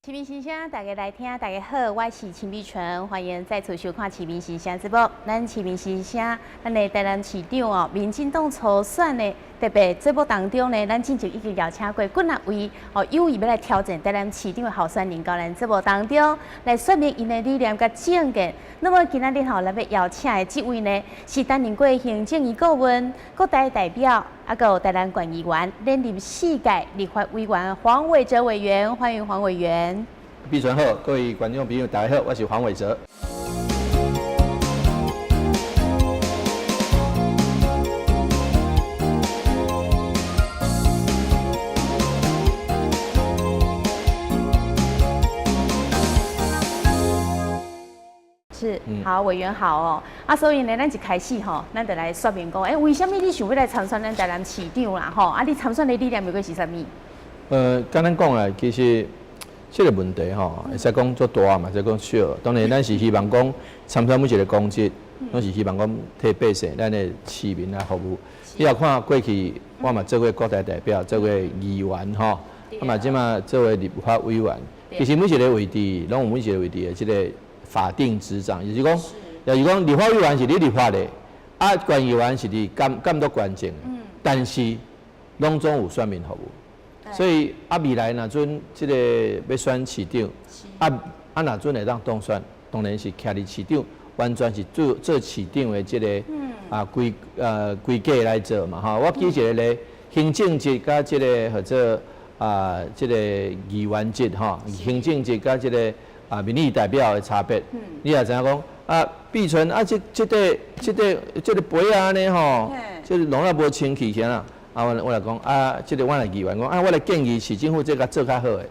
市民心聲，大家來聽，大家好，我是秦碧純，歡迎再次收看《市民心聲》節目。咱市民心聲，咱的台南市長哦，民進黨初選的特別節目當中呢，咱進前已經邀請過幾若位哦，有意欲來挑戰台南市長的候選人，到咱節目當中來說明𪜶的理念佮政見。那麼今仔日吼，咱欲邀請的這位呢，是擔任過行政院顧問、國代代表，啊，閣有台南縣議員，連任四屆立法委員黃偉哲委員，歡迎黃委員。碧純好，各位觀眾朋友大家好，我是黃偉哲。是，好，委員好哦。啊，所以呢，咱一開始吼，咱就來說明講，欸，為啥物你想欲來參選咱台南市長啦？吼，啊，你參選的理念又閣是啥物？簡單講來，其實這個問題吼，會使講足大嘛，會使講小。當然，咱是希望講參選每一個公職，攏是希望講替百姓、咱的市民來服務。你若看過去，我嘛做過國代代表，做過議員吼，啊嘛這馬做過立法委員。其實每一個位置，攏有每一個位置的這個法定職掌，就是講，立法委員是佇立法的，啊，縣議員是佇監督縣政，但是攏總有選民服務，所以啊，未來若陣這個欲選市長，啊，若陣會當當選，當然是徛佇市長，完全是做做市長的這個啊規格來做嘛吼。我舉一個例，行政職佮這個號做啊，這個議員職吼，行政職佮這個啊，民意代表的差別，你也知影講啊，碧純啊，這這塊這個這個杯仔按呢吼，這個弄了無清氣起啦。啊，我來講啊，這個我來議員講啊，我來建議市政府這共做較好的。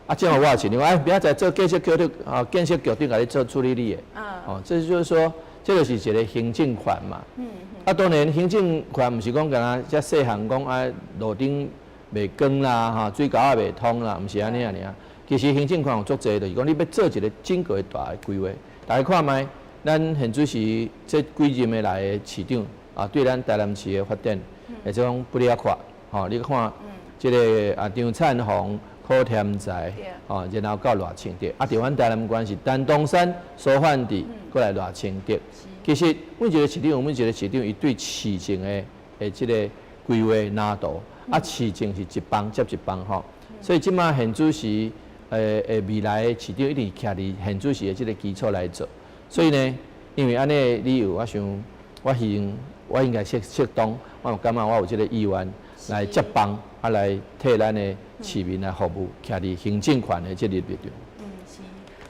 啊，這樣我也是，你講哎，明仔載做建設局長啊，建設局長共你做處理你的。哦，這就是說，這個是一個行政權嘛。啊，當然行政權毋是講干焦這細項講啊，路頂袂光啦，哈，水溝仔袂通啦，毋是按呢爾爾。其實行政權有足濟，就是講你欲做一個整個大的規劃。大家看覓，咱現主時這幾任的來的市長啊，對咱台南市的發展，會使講不離闊。吼，你看這個啊張燦鴻、柯添財，吼，然後到賴清德，啊，佇阮台南縣是陳東山、蘇煥智，閣來賴清德。其實每一個市長有每一個市長，伊對市政的這個規劃藍圖，啊，市政是一棒接一棒吼。所以這馬現主時，未來的市長一定徛佇現主時的這個基礎來做，所以呢，因為按呢理由，我想我希望我應該適當，我有感覺我有這個意願來接棒，啊，來替咱的市民來服務，徛佇行政權的這個立場。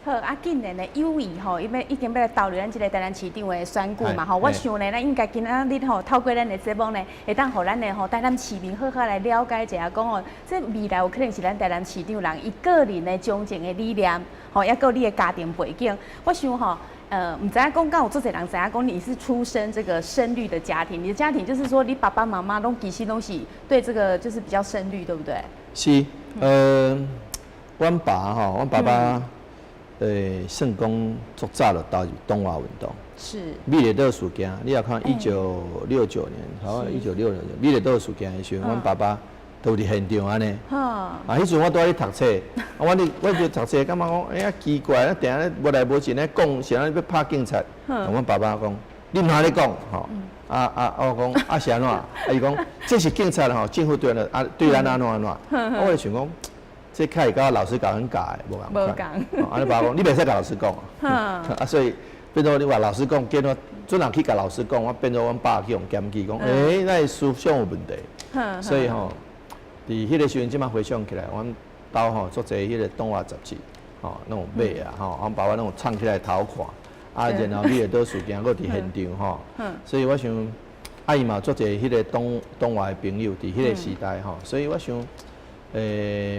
好啊，既然呢有意吼，伊欲已經欲來投入咱這個台南市長的選舉嘛吼，我想呢，咱應該今仔日吼，透過咱的節目呢，會當予咱的吼台南市民好好來了解一下，講哦，這未來有可能是咱台南市長人伊個人的從政的理念，吼，抑閣你的家庭背景，我想吼，毋知影講，敢有足濟人知影講你是出身這個深綠的家庭，你的家庭就是說你爸爸媽媽攏其實攏是對這個就是比較深綠，對不對？是，阮爸吼，阮爸爸。算講足早就投入黨外運動。美麗島事件，你若看1969年，好，1966年美麗島事件的時陣，阮爸爸都佇現場按呢。啊，彼陣我拄仔咧讀冊，啊，我佇讀冊，感覺講，欸，啊奇怪，啊定咧無來無去咧講，是按怎欲拍警察？阮爸爸講，你毋通按呢講，吼。啊啊，我講啊是按怎？啊伊講，這是警察吼，政府對咱啊對咱按怎按怎？我就想講。這較會佮老師共阮教的無仝款，啊你爸講，你袂使共老師講啊，啊所以變做你話老師講，見我準人去共老師講，我變做阮爸去予檢舉講，欸，咱的思想有問題，所以吼，佇彼個時陣，這馬回想起來，阮兜吼足濟彼個黨外雜誌，吼攏有買啊，吼，阮爸爸攏有藏起來偷看，啊，然後美麗島事件閣佇現場吼，所以我想，啊伊嘛有足濟彼個黨外的朋友佇彼個時代吼，所以我想。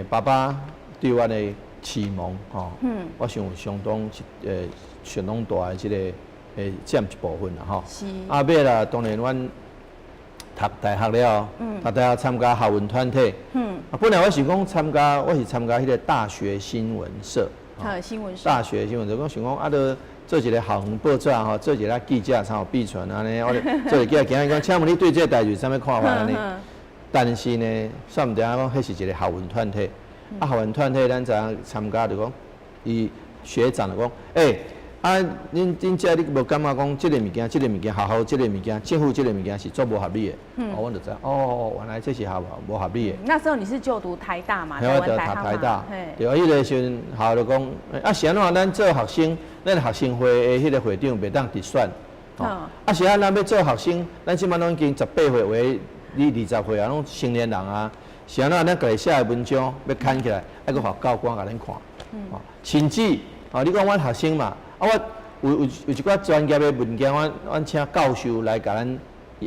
爸爸對我的啟蒙，吼，我想有相當相當大的這個佔一部分啦，吼。啊，尾啦，當然阮讀大學了，讀大學參加學運團體。啊，本來我是講參加，我是參加彼個大學新聞社。新聞社。大學新聞社，我想講啊，著做一個校園報紙吼，做一個記者，參像碧純按呢，我做一個記者，今日講，請問你對這個代誌有啥物看法按呢？但是呢，煞毋知影講，彼是一個學運團體。啊，校園團體咱知影參加就講，伊學長就講，欸，啊，恁這你無感覺講這個物件，這個物件，學校這個物件，政府這個物件是足無合理的。哦，阮就知，哦，原來這是合無合理的。那時候你是就讀台大嘛？嘿，我就讀台大。對啊，彼個時陣學校就講，啊是按怎？咱做學生，咱學生會的彼個會長袂當直選。哦，啊是按咱欲做學生，咱這擺攏已經18歲為你20歲啊，攏成年人啊。是按怎？咱家己寫的文章欲刊起來，愛閣予教官共恁看。哦，甚至哦，你講阮學生嘛，啊我有一寡專業的文件，阮請教授來共咱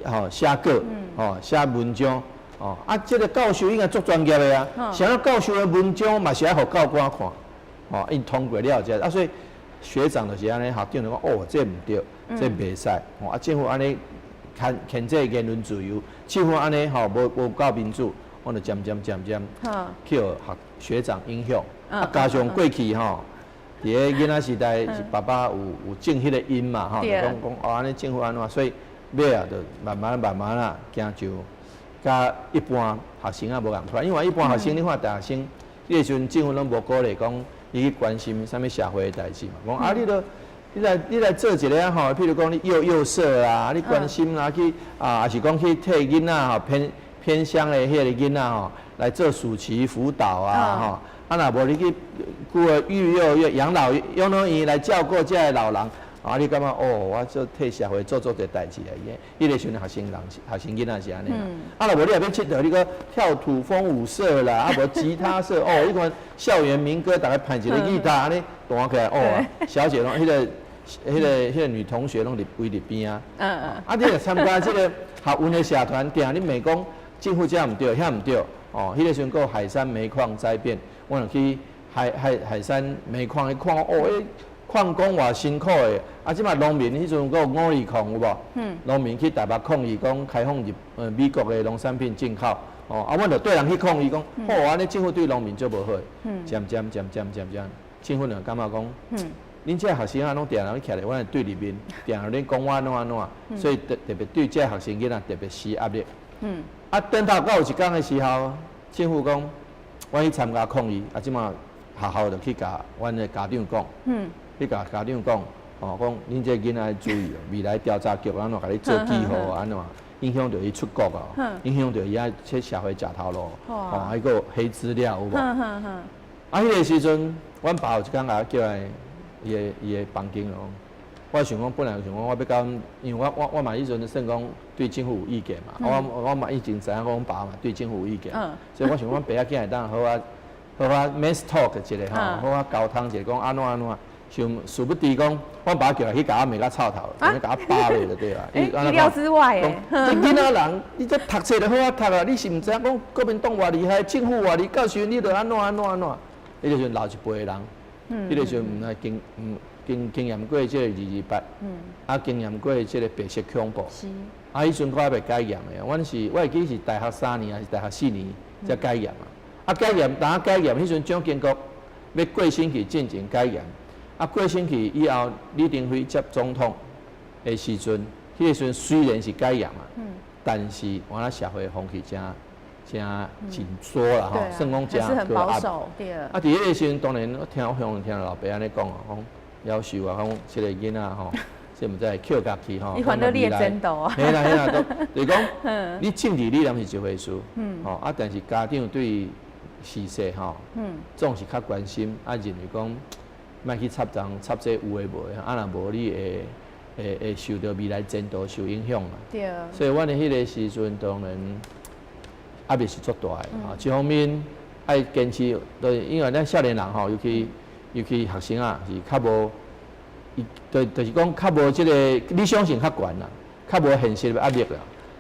吼寫稿，吼寫文章，哦啊，這個教授應該足專業的啊，啥物教授的文章嘛是愛予教官看，哦，𪜶通過了才，啊所以學長就是按呢，學長就講哦，這毋對，這袂使，哦啊政府按呢牽制言論自由，政府按呢吼無夠民主，我就漸漸漸漸去予學學長影響，啊加上過去吼，佇咧囡仔時代是爸爸有種彼個因嘛，吼，就講講哦按呢政府按怎，所以尾仔就慢慢慢慢啊，行就佮一般學生仔無仝款，因為一般學生你看大學生，彼個時陣政府攏無鼓勵講你去關心啥物社會的代誌嘛，講啊你著你來做一個啊吼，譬如講你幼幼社啊，你關心啊去啊，抑是講去替囡仔吼偏鄉的彼個囡仔吼來做暑期輔導啊吼，啊若無你去孤兒育幼院、養老院來照顧這个老人，啊你感覺哦，我做替社會做做濟代誌啊，彼個時陣學生人學生囡仔是按呢啦。啊若無你若欲𨑨迌，你閣跳土風舞社啦，啊無吉他社哦，你看校園民歌，逐家彈一个吉他按呢彈起來哦，小姐攏彼個女同學攏佇圍佇邊仔。啊，你若參加這個學運的社團，定你罵講政府這毋對，遐毋對，哦，彼個時陣閣有海山煤礦災變，我就去海山煤礦去看，哦，彼礦工偌辛苦的，啊，這擺農民彼陣閣有五二礦有無？農民去台北抗議講開放入美國的農產品進口，哦，啊，阮就綴人去抗議講，好，按呢政府對農民足無好的，漸漸漸漸漸漸，政府就感覺講，恁這學生仔攏定定徛佇阮的對立面，定定咧講我按怎按怎，所以特別對這學生囡仔特別施壓力。啊，等到到有一工的時候，政府講，阮去參加抗議，啊，這擺學校就去共阮的家長講，去共家長講，哦，講恁這囡仔愛注意哦，未來調查局按怎共你做記號按怎，影響著伊出國哦，影響著伊愛去社會食頭路，哦，還閣有黑資料有無？啊，彼個時陣，阮爸有一工共我叫來伊的房間哦，我想講本來想講我欲共，因為我嘛彼陣算講對政府有意見嘛，我嘛已經知影講阮爸嘛對政府有意見，所以我想講阮爸仔囝會當好好好好 man talk 一下吼，好好溝通一下，講按怎按怎，想殊不知講，阮爸叫來去共我罵甲臭頭，共我巴落就對啦。意料之外欸。這囡仔人，你這讀冊就好好讀啊，你是毋知影講國民黨偌厲害，政府偌厲害，到時陣你就按怎按怎按怎。彼個時陣老一輩的人，彼個時陣毋愛經驗過這個228，啊經驗過這個白色恐怖，啊彼陣閣猶未解嚴的，阮是我會記是大學3年抑是大學4年才解嚴啊。啊解嚴，當解嚴彼陣蔣經國欲過身去進前解嚴，啊過身去以後，李登輝接總統的時陣，彼個時陣雖然是解嚴啊，但是原來社會風氣誠誠緊縮啦吼，算講誠高壓。啊，佇彼個時陣，當然我聽我鄉聽老爸按呢講啊，講夭壽啊，講這個囡仔吼，這毋知會抾家去吼。伊反正你的前途啊。嘿啦嘿啦，都就是講，你政治理念是一回事，吼啊，但是家長對時勢吼，總是較關心，啊認為講，莫去插贓插這有的無的，啊若無你會受著未來前途受影響啦。所以阮的彼個時陣當然壓力是足大的，啊，一方面愛堅持，就是因為咱少年人吼，尤其學生啊，是較無，伊就是講較無這個理想性較懸啦，較無現實的壓力啦。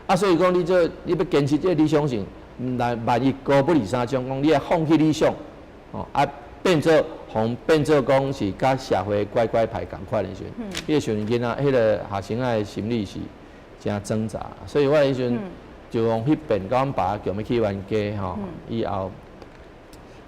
啊，所以講你這你欲堅持這個理想性，毋但萬一高不離三種，講你愛放棄理想，哦啊變做予變做講是佮社會乖乖牌仝款的時陣，彼個時陣囡仔，彼個學生仔的心理是誠掙扎。所以我彼時陣就用彼遍，共阮爸叫欲去冤家吼，以後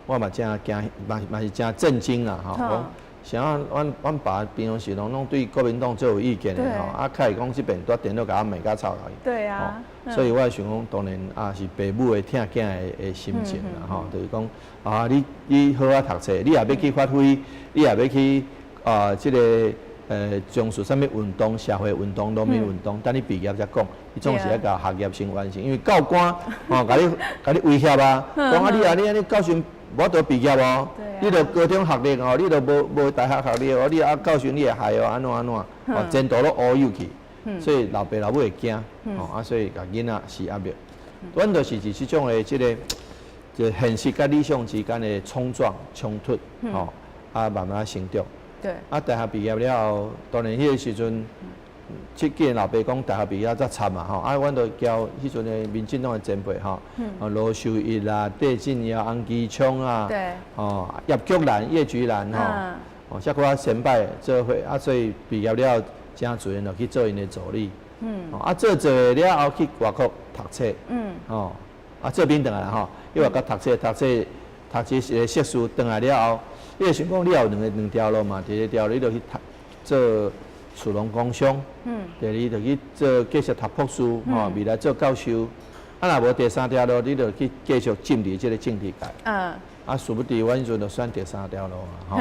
我嘛誠驚，嘛是誠震驚啦吼，講啥阮爸平常時攏對國民黨最有意見的吼，啊，較會講這邊拄電腦共我罵甲臭頭。所以我想講，當然啊是爸母的疼囝的心情啦，吼，就是講啊，你好好讀冊，你若欲去發揮，你若欲去啊，這个從事啥物運動、社會運動、農民運動，等你畢業才講，你總是愛共學業先完成，因為教官吼，共你威脅啊，講啊你啊你按呢到時無法度畢業哦，你著高中學歷哦，你著無大學學歷哦，你啊到時你會害哦，按怎按怎，哦前途攏烏有去，所以老爸老母會驚，吼啊，所以共囡仔施壓力。阮就是佇這種的這个，就現實佮理想之間的衝撞衝突，吼啊慢慢成長。啊，大學畢業了後，當然彼个時陣，這既然老爸講大學畢業才插嘛吼，啊，阮就交彼陣的民進黨的前輩吼，啊羅秀一啦、戴靖堯、洪基昌啊，吼葉菊蘭、葉菊蘭吼，哦，這寡前輩做伙，啊，所以畢業了後，誠自然就去做𪜶的助理。啊，做做了後去外國讀冊。吼，啊，做兵轉來吼，去外國讀冊，讀冊讀一個碩士，轉來了後，你會想講你也有兩條路嘛？第一條你就去讀做士農工商，第二就去做繼續讀博士，吼，未來做教授。啊，若無第三條路，你就去繼續進入這个政治界。啊，殊不知阮彼陣就選第三條路啊，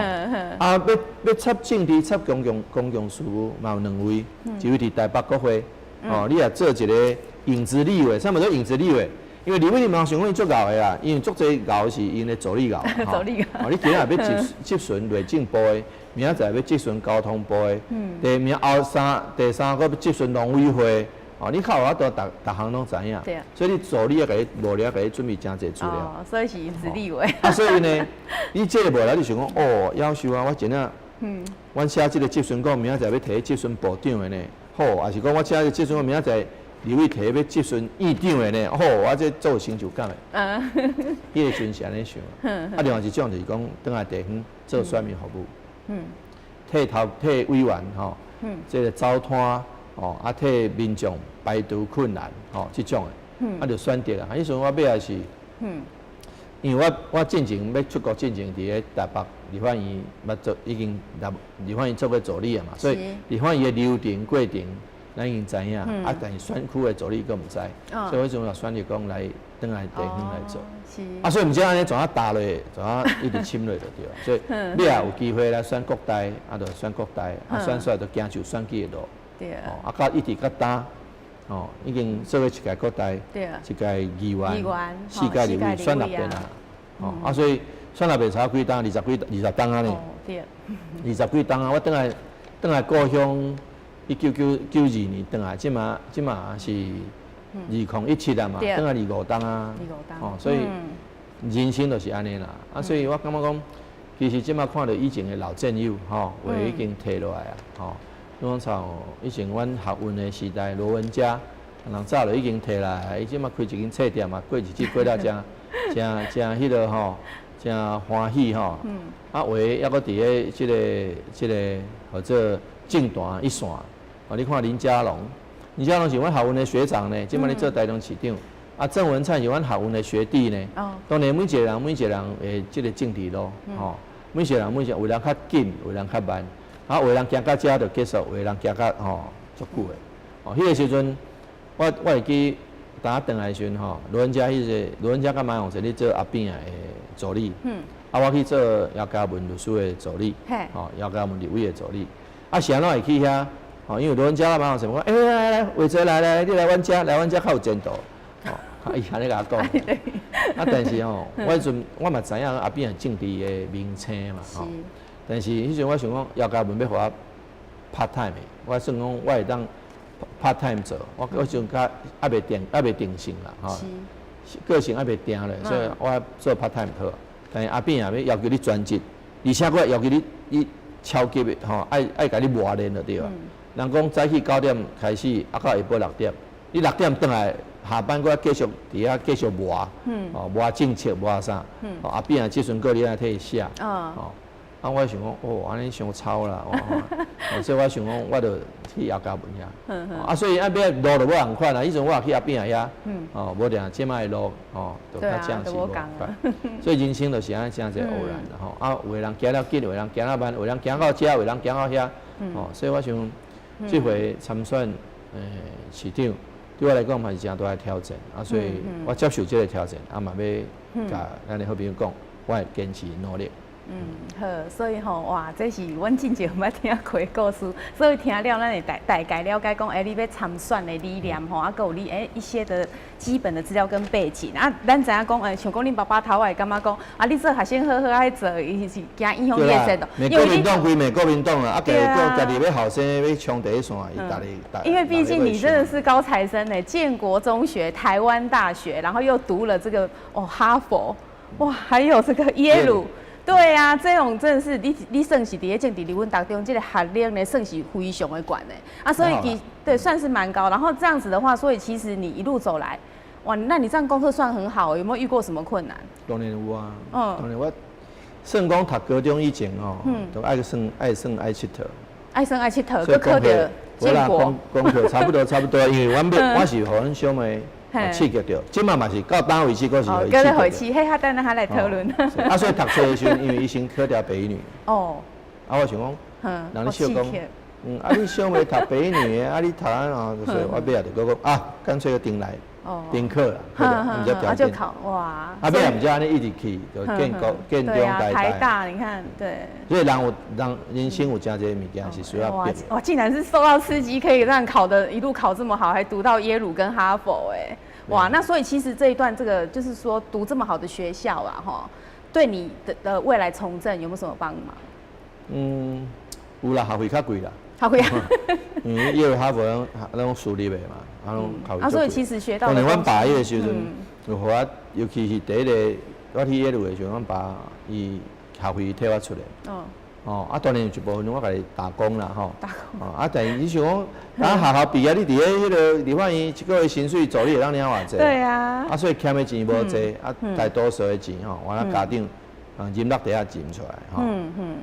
吼。啊，欲插政治、插公共事務，嘛有兩位，一位佇台北國會，吼，你若做一个影子立委，啥物叫影子立委？因為立委你嘛想講伊足𠢕的啦，因為足濟𠢕是𪜶的助理𠢕。助理哦，你今仔欲質詢內政部的，明仔載欲質詢交通部的，第明後三第三個欲質詢農委會，哦，你較有法度逐逐項攏知影。所以你助理愛共你無聊，共你準備誠濟資料。哦，所以是影子立委。啊，所以呢，你這个無聊，你想講哦，夭壽啊，我真正，阮寫這个質詢稿，明仔載欲提去質詢部長的呢，好，抑是講我寫這个質詢稿，明仔載立委提欲質詢院長的呢，好，我這足有成就感的。彼个時陣是按呢想。啊，另外一種就是講，轉來地方做選民服務。替頭替委員吼，這个走攤吼，啊替民眾排除困難吼，這種的，啊就選擇啊。彼時陣我尾仔是，因為我進前欲出國進前，佇咧台北立法院捌做，已經立法院做過助理啊嘛，所以立法院的流程過程，咱已經知影。啊，但是選區的助理閣毋知，所以我彼陣就選擇講來轉來地方來做。啊，所以毋知按呢怎啊踏落，怎啊一直深落就對。所以尾仔有機會來選國代，啊，就選國代，啊，選出來就行上選舉的路。哦，啊，到一直到今，哦，已經做過一屆國代，一屆議員，四屆立委，選六遍啊。哦，啊，所以選六遍才幾冬，二十幾二十冬啊呢。二十幾冬啊，我轉來故鄉，1992年轉來，這馬是2017啊嘛，轉來25冬啊。哦，所以人生就是按呢啦。啊，所以我感覺講，其實這馬看著以前的老戰友，吼，有的已經退落來啊，吼。比如講以前阮學運的時代，羅文嘉，人早就已經退來，伊這馬開一間冊店嘛，過日子過了誠誠誠彼个吼，誠歡喜吼。啊，有的猶閣佇咧這个號做政壇一線。哦，你看林佳龍，林佳龍是阮學運的學長呢，這馬咧做台中市長。啊，鄭文燦是阮學運的學弟呢。當然每一個人每一個人的這个政治路，吼，每一個人每一個有人較緊，有人較慢。啊，有的人行到遮就結束，有的人行到吼足久的。哦，彼个時陣，我會記，當我轉來的時陣吼，羅文嘉彼个羅文嘉佮馬永成咧做阿扁的助理。啊，我去做姚嘉文律師的助理。吼，姚嘉文立委的助理。啊，是按怎會去遐？吼，因為羅文嘉佮馬永成講，欸，來來來，偉哲來來，你來阮遮，來阮遮較有前途。吼，伊按呢共我講。啊，但是吼，我彼陣我嘛知影阿扁的政治的名聲嘛，吼。但是彼陣我想講，姚嘉文欲予我 part time 的，我算講我會當 part time 做，我彼陣較猶未定性啦，吼，個性猶未定咧，所以我做 part time 好。但是阿扁也欲要求你專職，而且閣要求你超級的吼，愛共你磨練就對啊。人講早起9點開始，啊到下晡6點，你6點轉來下班，閣愛繼續佇遐繼續磨，哦磨政策磨啥，哦阿扁啊質詢稿你愛替伊寫，哦。啊，我想講，哦，按呢傷臭啦，哦，所以我想講，我就去客家門遐。啊，所以啊，尾路就無仝款啦。彼陣我也去阿扁仔遐，哦，無定這擺的路，哦，就較正是無仝款。所以人生就是按呢誠濟偶然啦，吼。啊，有的人行了緊，有的人行了慢，有的人行到遮，有的人行到遐，哦，所以我想，這回參選市長，對我來講嘛是誠大的挑戰。啊，所以我接受這個挑戰，啊嘛欲共咱的好朋友講，我會堅持努力。嗯，好，所以吼，哇，這是阮進前毋捌聽過的故事，所以聽了咱會大概了解講，欸，你欲參選的理念吼，啊，閣有你一些的基本的資料跟背景啊，咱知影講，像講恁爸爸頭會感覺講，啊，你做學生好好愛做，伊是驚影響你的前途。因為國民黨歸美國民黨啊，啊，家己欲後生欲衝第一線，伊逐日。因為畢竟你真的是高材生呢，建國中學、台灣大學，然後又讀了這個哦哈佛，哇，還有這個耶魯。對啊，這種真的是你算是佇咧政治人物當中，這個學歷呢算是非常的懸的啊，所以其對算是蠻高。然後這樣子的話，所以其實你一路走來，哇，那你這樣功課算很好，有沒有遇過什麼困難？當然有啊，當然我算講讀高中以前哦，都愛耍愛耍愛𨑨迌，愛耍愛𨑨迌，閣考著建國，功課差不多差不多，因為阮我是予阮小妹刺激著，這馬嘛是到今為止，閣是予伊刺激。彼較等下來討論。啊，所以讀冊的時陣，因為伊先考著北一女。哦。啊，我想講，人咧笑講，啊，你小妹讀北一女的，啊，你讀按怎？所以我尾仔就閣講啊，乾脆就轉來，重考啦，毋才條件。就考哇。啊，尾仔毋才按呢一直去，就建國、建中、台台大，你看，對。所以人有人人生有誠濟物件是需要變。哇，竟然是受到刺激，可以讓考的一路考這麼好，還讀到耶魯跟哈佛，哎。哇，那所以其實這一段，這個就是說讀這麼好的學校啊，哈，對你的未來從政有沒有什麼幫忙？嗯，有啦，學費較貴啦。學費啊？因為耶魯、哈佛攏私立的嘛，啊攏學費。啊，所以其實學到。當然，阮爸彼個時陣，有予我，尤其是第一個我去耶魯的時陣，阮爸伊學費替我出的。哦。哦，啊，當然有一部分我家己打工啦，吼。打工。哦，啊，但是你想講，啊，學校畢業，你佇咧彼個立法院一個月薪水助理會當領偌濟？對啊。啊，所以欠的錢無濟，啊，大多數的錢吼，我家長啊，飲落地下錢出來，吼。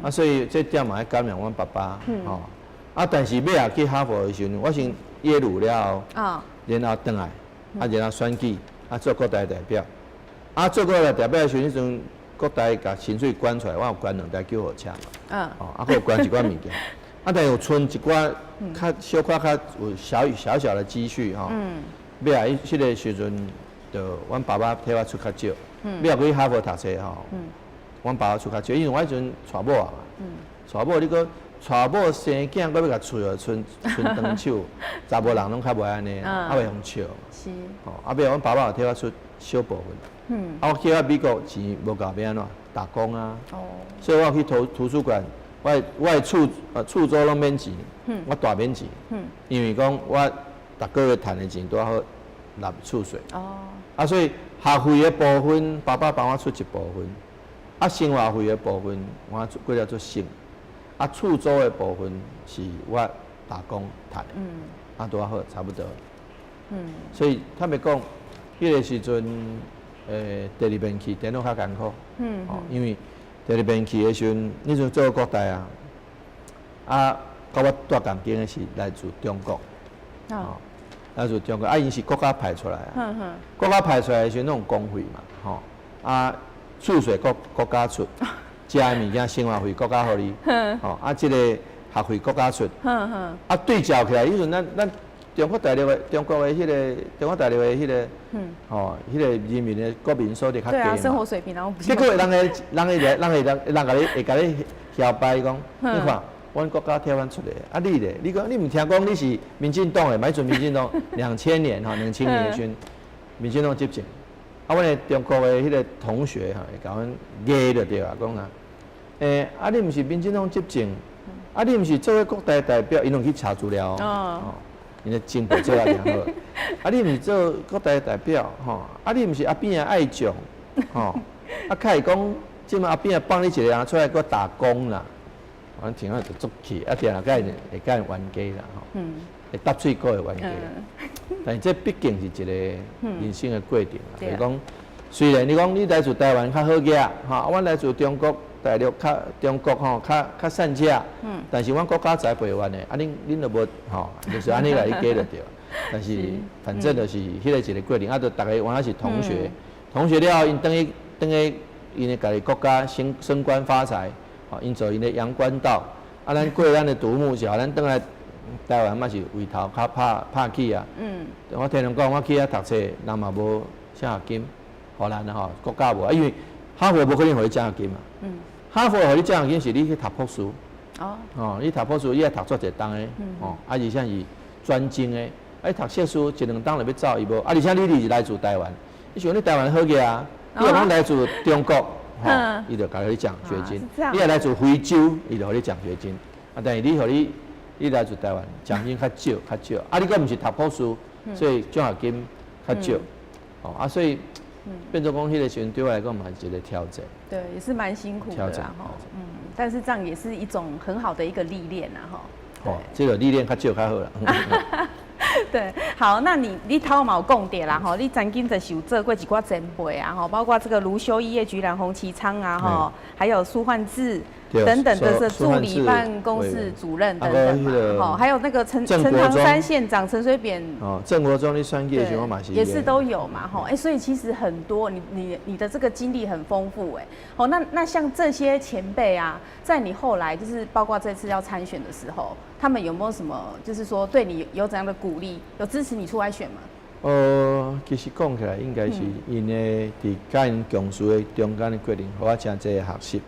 啊，所以這點嘛愛感謝阮爸爸，吼。啊，但是尾仔去哈佛的時陣，我先耶魯了後，然後轉來，啊，然後選舉，啊，做國大代表，啊，做國大代表的時陣，彼陣國大共薪水捐出來，我有捐兩台救護車嘛，哦，啊，閣有捐一寡物件，啊，但有賰一寡較小可較有小小小的積蓄吼。尾仔彼個時陣，就阮爸爸替我出較少。尾仔去哈佛讀冊吼，阮爸爸出較少，因為我彼陣娶某啊嘛，娶某你閣娶某生囝，閣欲共喙予伸伸長手，查某人攏較袂按呢，啊袂予笑。吼，啊尾仔阮爸爸有替我出小部分。啊，我去到美國錢無夠，欲按怎？打工啊。所以我有去圖書館，我的厝租攏免錢，我大免錢。因為講我逐個月趁的錢拄好納厝稅。啊，所以學費的部分，爸爸幫我出一部分；啊，生活費的部分，我過了做省。啊，厝租的部分是我打工趁的。啊，拄好差不多。所以坦白講，彼個時陣，第二遍去電腦較艱苦。哦，因為第二遍去的時陣，彼陣做國大啊，啊，佮我蹛仝間的是來自中國。哦。來自中國，啊，𪜶是國家派出來啊。國家派出來的時陣，攏有公費嘛，吼。啊，厝稅國家出，食的物件生活費國家予你。吼，啊，這個學費國家出。啊，對照起來，彼陣咱中國大陸的中國的彼個中國大陸的彼個，吼，彼個人民的國民所得較低嘛。生活水平然後。結果人會人會人會人人共你會共你囂掰講，你看，阮國家替阮出的，啊你咧？你講你毋聽講你是民進黨的，彼陣民進黨2000年吼，2000年的時陣，民進黨執政，啊，阮的中國的彼個同學吼，會共阮揶就對啊，講啊，啊你毋是民進黨執政，啊你毋是做國大代表，𪜶攏去查資料哦，𪜶的情報做啊誠好，啊你毋是做國大代表吼，啊你毋是阿扁的愛將，吼，啊較會講，這馬阿扁放你一個人出來閣打工啦。阮聽了就足氣，啊，定定共𪜶會共𪜶冤家啦，吼，會搭喙鼓會冤家。但是這畢竟是一個人生的過程啦，就是講，雖然你講你來自台灣較好額，吼，啊，阮來自中國，大陸較中國吼較較善食，但是阮國家才袂完的，啊恁恁都無吼，就是按呢來你加就對。但是反正就是彼個一個過程，啊，就逐家原來是同學，同學了後，𪜶轉去轉去𪜶的家己國家升升官發財，吼，𪜶做𪜶的陽關道，啊，咱過咱的獨木橋，咱轉來台灣嘛是圍頭較拍拍起啊。我聽人講，我去遐讀冊，人嘛無獎學金，予咱啊吼，國家無，啊，因為哈佛無可能予你獎學金嘛。哈佛予你獎學金是你去讀博士。哦，你讀博士，你愛讀足濟冬的，哦，啊，而且是專精的，啊，你讀碩士一兩冬就欲走，伊無，啊，而且你是來自台灣，你想你台灣好額啊，你若講來自中國，吼，伊就共你獎學金；你若來自非洲，伊就予你獎學金。啊，但是你予你你來自台灣，獎金較少較少，啊，你閣毋是讀博士，所以獎學金較少。哦，啊，所以變做講彼個時陣對我來講嘛是一個挑戰。對，也是蠻辛苦的啦，吼。嗯，但是這樣也是一種很好的一個歷練啊，吼。哦，這個歷練較少較好啦。對，好，那你你頭嘛有講著啦，吼，你曾經就是有做過一寡前輩啊，吼，包括這個盧修義、葉菊蘭、洪奇昌啊，吼，還有蘇煥智等等的這助理辦公室主任等等嘛，吼，還有那個陳陳唐山縣長陳水扁，哦，鄭國忠你選舉的時候嘛是，也是都有嘛，吼，哎，所以其實很多，你你你的這個經歷很豐富，哎，好，那那像這些前輩啊，在你後來就是包括這次要參選的時候，他們有沒有什麼，就是說對你有怎樣的鼓勵，有支持你出來選嗎？其實講起來，應該是𪜶的佇佮𪜶共事的中間的過程，予我誠濟的學習。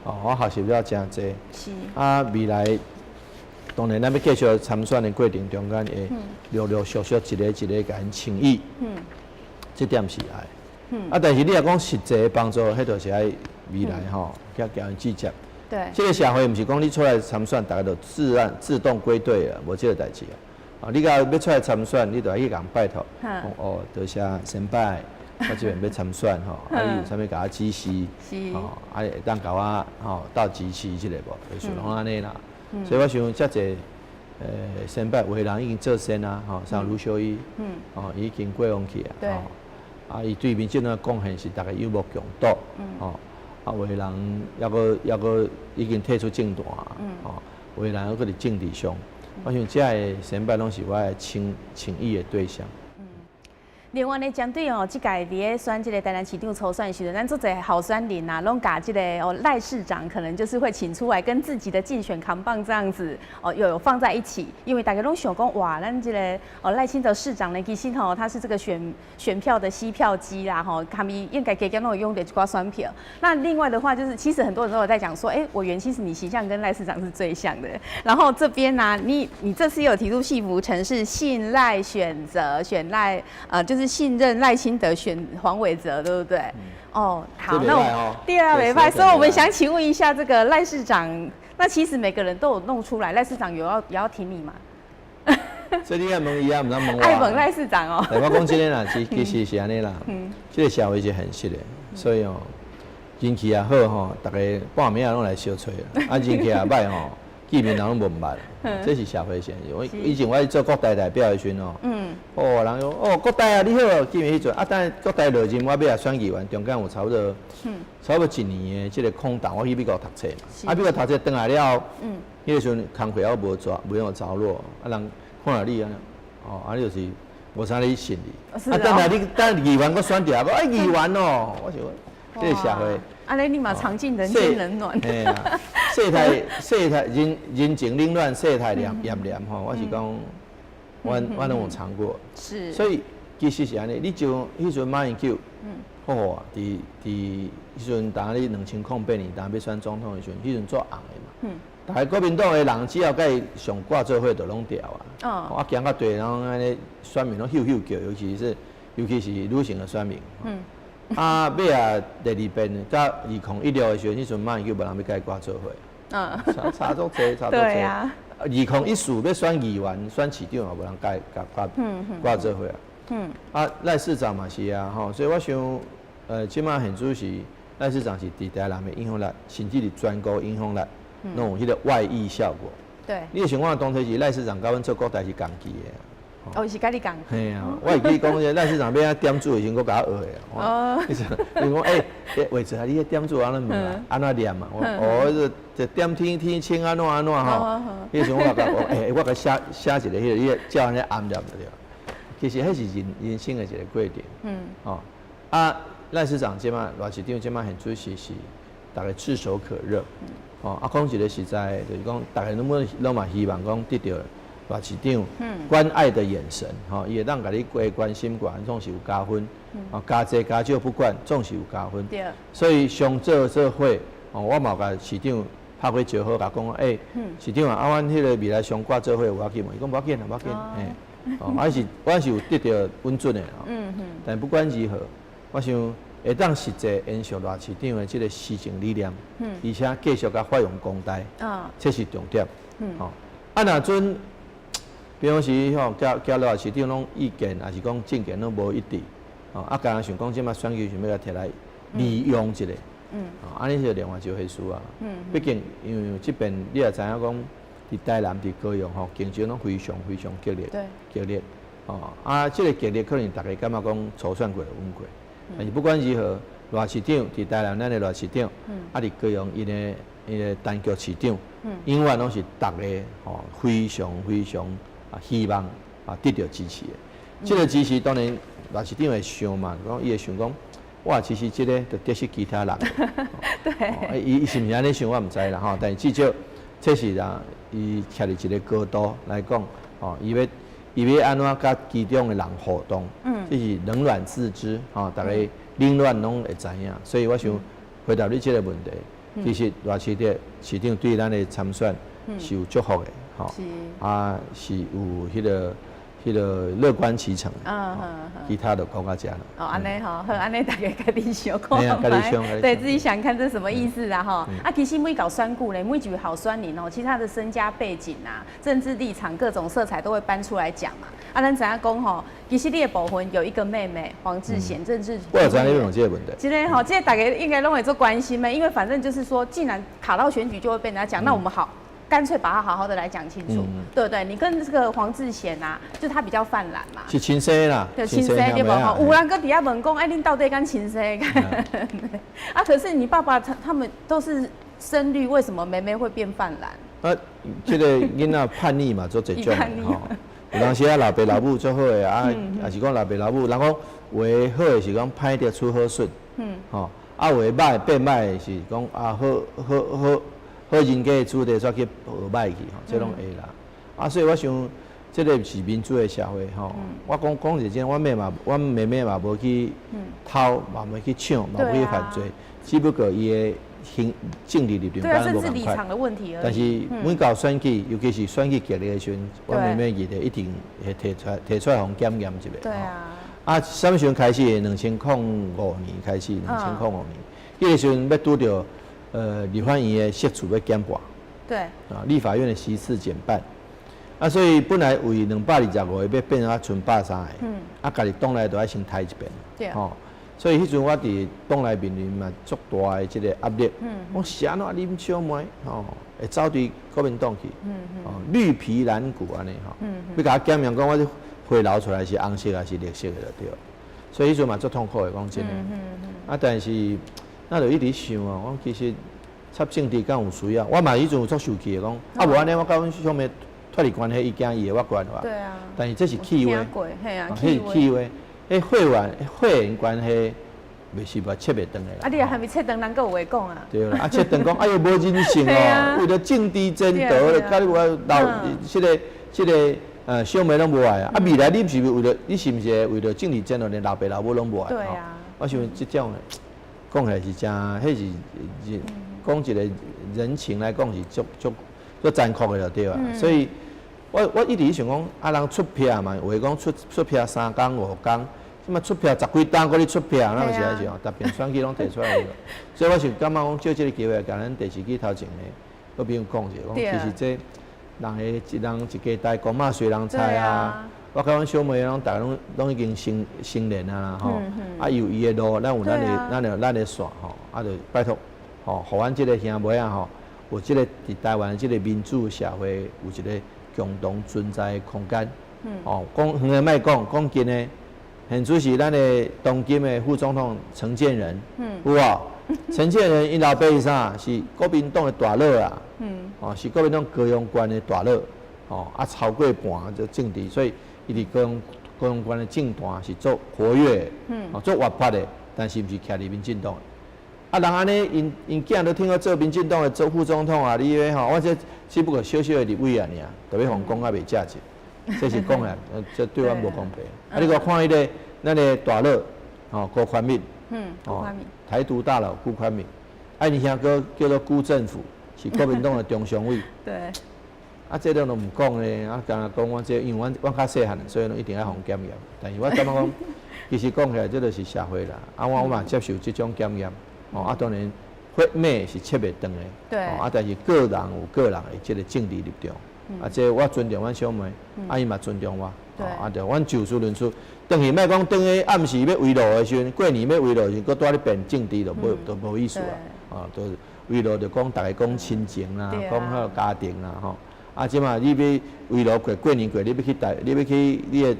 哦，我學習了誠濟。啊，未來當然咱欲繼續參選的過程中間，會陸陸續續一个一个共𪜶請益。這點是愛。啊，但是你若講實際的幫助，彼就是愛未來吼，較共𪜶直接。這個社會毋是講你出來參選，逐家就自然自動歸隊啊，無這個代誌啊。啊，你若欲出來參選，你就愛去共拜託，講哦，多謝先輩，我這邊欲參選吼，啊，你有啥物共我指示？吼，啊，會當共我吼鬥支持這個無？就是攏按呢啦。所以我想遮濟先輩有的人已經做先啊，吼，像盧修義，哦，已經過往去啊，啊，伊對民進黨貢獻是逐家有目共睹，吼。啊，有的人猶閣猶閣已經退出政壇，吼，有的人猶閣佇政治上，我想這个先輩攏是我的請請益的對象。另外呢，針對哦，這屆佇咧選這个台南市長初選時陣，咱足濟候選人啊，攏共這个哦賴市長可能就是會請出來跟自己的競選扛棒這樣子哦，有放在一起，因為大家攏想講哇，咱這个哦賴清德市長呢，其實吼他是這個選選票的吸票機啦，吼，他們應該加減攏會用著一寡選票。那另外的話，就是其實很多人都有在講說，哎，委員其實你形象跟賴市長是最像的。然後這邊呢，你你這次有提出幸福城市信賴選擇選賴，就是信任賴清德選黃偉哲，對不對？哦，好，那我第二袂䆀，所以我們想請問一下這個賴市長，那其實每個人都有弄出來，賴市長有要也要挺你嗎？所以你愛問伊啊，毋通問我。愛問賴市長哦。我講真的啦，其其實是按呢啦，這個社會是現實的，所以哦，人氣也好吼，逐家半暝仔攏來相揣啊，人氣也䆀吼，見面人攏無毋捌，這是社會現象。我以前我做國大代表的時陣哦，哦，人講哦，國大啊，你好，見面彼陣啊，等國大落任，我欲來選議員，中間有差不多，差不多一年的這個空檔，我去美國讀冊嘛，啊，美國讀冊轉來了後，彼個時陣工課猶無做，無用著落，啊，人看著你按呢，哦，啊，你就是無啥咧信你，啊，等來你等議員閣選著，講哎議員哦，我想講，這個社會。按呢你嘛嘗盡人間冷暖。嘿啊，世態世態人人情冷暖，世態炎炎涼吼。我是講，我我攏有嘗過。所以其實是按呢，你就彼陣馬英九，好好啊，佇佇彼陣當咧2008年當欲選總統的時陣，彼陣做紅的嘛。逐家國民黨的人只要共伊上掛做伙，就攏牢啊。啊，行較濟，然後按呢選民攏咻咻叫，尤其是女性的選民。啊，尾啊第二遍，到2016的時陣，彼陣馬英九無人欲共伊掛做伙。差差足濟，差足濟。2014欲選議員、選市長，嘛無人共伊掛掛做伙啊。啊，賴市長嘛是啊，吼，所以我想，這馬現主是賴市長是佇台南的影響力，甚至佇全國影響力，攏有彼個外溢效果。你會想看當初是賴市長佮阮做國代是仝期的。哦，是佮你講。嘿啊，我會記講，賴市長欲按怎點注的時陣，閣共我學的。哦。伊講欸，偉哲啊，你彼點注按怎問啊？按怎念啊？我哦，這點天天清按怎按怎吼？彼時陣我共講，欸，我共寫寫一個彼個，你照按呢按念就對。其實彼是人人生的一個過程。哦，啊，賴市長這擺賴市長這擺現主席是逐家炙手可熱。哦，啊，講一個實在，就是講逐家攏攏嘛希望講得著賴市長關愛的眼神，吼，伊會當共你關關心關，總是有加分，哦，加濟加少不管，總是有加分。所以上做做伙，哦，我嘛有共市長拍過招呼，共講，欸，市長啊，啊，阮彼個未來雙掛做伙有要緊無？伊講無要緊啦，無要緊，嘿，哦，阮是阮是有得著穩準的，但不管如何，我想會當實際延續賴市長的這個施政理念，而且繼續共發揚光大，這是重點。吼，啊，若陣。比方時吼，佮賴市長攏意見，抑是講政見攏無一致，吼，啊，敢若想講這擺選舉想欲共提來利用一下，哦，按呢是另外一回事啊。畢竟因為這邊你也知影講，佇台南、佇高雄吼，競爭攏非常非常激烈，激烈，哦，啊，這個激烈可能逐家感覺講初選過就穩過，但是不管如何，賴市長佇台南咱的賴市長，啊，佇高雄𪜶的陳菊市長，永遠攏是逐家吼非常非常啊，希望啊得著支持的，這個支持當然賴市長會想嘛，講伊會想講，我其實這個就得失其他人。伊伊是毋是按呢想，我毋知啦吼。但是至少這是讓伊徛佇一個高度來講，吼，伊欲伊欲按怎佮其中的人互動，這是冷暖自知，吼，逐家冷暖攏會知影。所以我想回答你這個問題，其實賴市長市長對咱的參選是有祝福的。啊，是有彼個樂觀其成。其他就講到遮啦。哦，按呢吼，好，按呢逐家家己想看覓，對自己想看這什麼意思啊？吼，啊，其實每搞選舉咧，每一位候選人哦，其實他的身家背景啊、政治立場、各種色彩都會搬出來講嘛。啊，咱知影講吼，其實你的部分有一個妹妹黃智賢，政治。我有知你問這個問題。這個吼，這個逐家應該攏會足關心的，因為反正就是說，既然卡到選舉就會被人家講，那我們好。乾脆把它好好的來講清楚，對不對？你跟這個黃智賢啊，就他比較泛藍嘛，是親生啦，對，親生對無？吼，有人閣底下問講，哎，恁到底敢親生？啊，可是你爸爸他們都是深綠，為什麼妹妹會變泛藍？啊，這個囡仔叛逆嘛，足濟種的吼。有當時啊，老爸老母足好的啊，抑是講老爸老母，人講有的好的是講歹著出好孫，吼，啊有的歹變歹的是講啊好好好。好人家的子弟煞去學歹去吼，這攏會啦。啊，所以我想，這個是民主的社會吼。我講講認真，阮妹妹嘛無去偷，嘛無去搶，嘛無去犯罪，只不過伊的行政治立場敢無仝款。但是每到選舉，尤其是選舉激烈的時陣，阮妹妹議題一定會提出來，提出來予檢驗一下。啊，啥物時陣開始？2005年開始，2005年，彼個時陣欲拄著。立法院的席次欲減半，啊，立法院的席次減半，啊，所以本來為225個欲變成賰130個，啊，家己黨內都愛先刣一遍，吼，所以彼陣我佇黨內面臨嘛足大的這個壓力，講是按怎恁小妹吼會走佇國民黨去，哦，綠皮藍骨按呢吼，欲共我檢驗講我這血流出來是紅色抑是綠色的就對，所以彼陣嘛足痛苦的，講真的，啊，但是。那就一直想哦，講其實插政治敢有需要？我嘛彼陣有足生氣的，講啊無按呢，我佮阮小妹脫離關係，伊行伊的，我懸的。但是這是契約，這是契約。彼血緣關係，袂是嘛切袂斷的啦。啊，你若還未切斷，人閣有話講啊。對啦，啊切斷講，哎喲無人性哦，為著政治前途，佮你我老這個小妹攏無愛啊。啊未來你是毋是為著你是毋是為著政治前途，連老爸老母攏無愛？我想這種講起來是誠，彼是講一個人情來講是足足足殘酷的就對啊。所以我一直想講，啊人出票嘛，有的講出票3工5工，這馬出票十幾冬閣咧出票，那是還是吼，逐遍選舉攏提出來。所以我是感覺講借這個機會，共咱電視機頭前的好朋友講一下，講其實這人的一人一家代講嘛，隨人猜啊。我佮阮小妹攏逐家攏攏已經成年啊吼，啊伊有伊的路，咱有咱的線吼，啊就拜託吼，予阮這個兄妹仔吼，有這個佇台灣這個民主社會有一個共同存在的空間。哦，講遠的莫講，講近的，現主是咱的當今的副總統陳建仁，有無？陳建仁𪜶老爸是啥？是國民黨的大佬啊，哦，是國民黨高雄縣的大佬，哦，啊，超過半就政治，所以伊佇高雄縣的政壇是足活躍，哦，足活潑的，但是毋是徛佇民進黨。啊，人按呢，𪜶𪜶囝都聽講做民進黨的做副總統啊，你咧吼，我這只不過小小的立委啊爾，就欲予人講甲袂正直，這是講來，這對阮無公平。啊，你閣看彼個咱的大佬，吼，辜寬敏，辜寬敏，台獨大佬辜寬敏，啊，𪜶兄哥叫做辜振甫，是國民黨的中常委。啊，這個攏毋講咧，啊，敢若講我這，因為阮阮較細漢，所以攏一定愛予檢驗。但是我感覺講，其實講起來，這就是社會啦。啊，我嘛接受這種檢驗。哦，啊，當然，血脈是切袂斷的。哦，啊，但是個人有個人的這個政治立場。啊，這我尊重阮小妹，啊，伊嘛尊重我。啊，對，阮就事論事。轉去莫講，轉去暗時欲圍爐的時陣，過年欲圍爐的時陣，閣蹛咧辯政治，就無就無意思啊。啊，就圍爐就講逐家講親情啦，講好家庭啦，吼。啊，這馬你欲圍爐過過年過，你欲去台，你欲去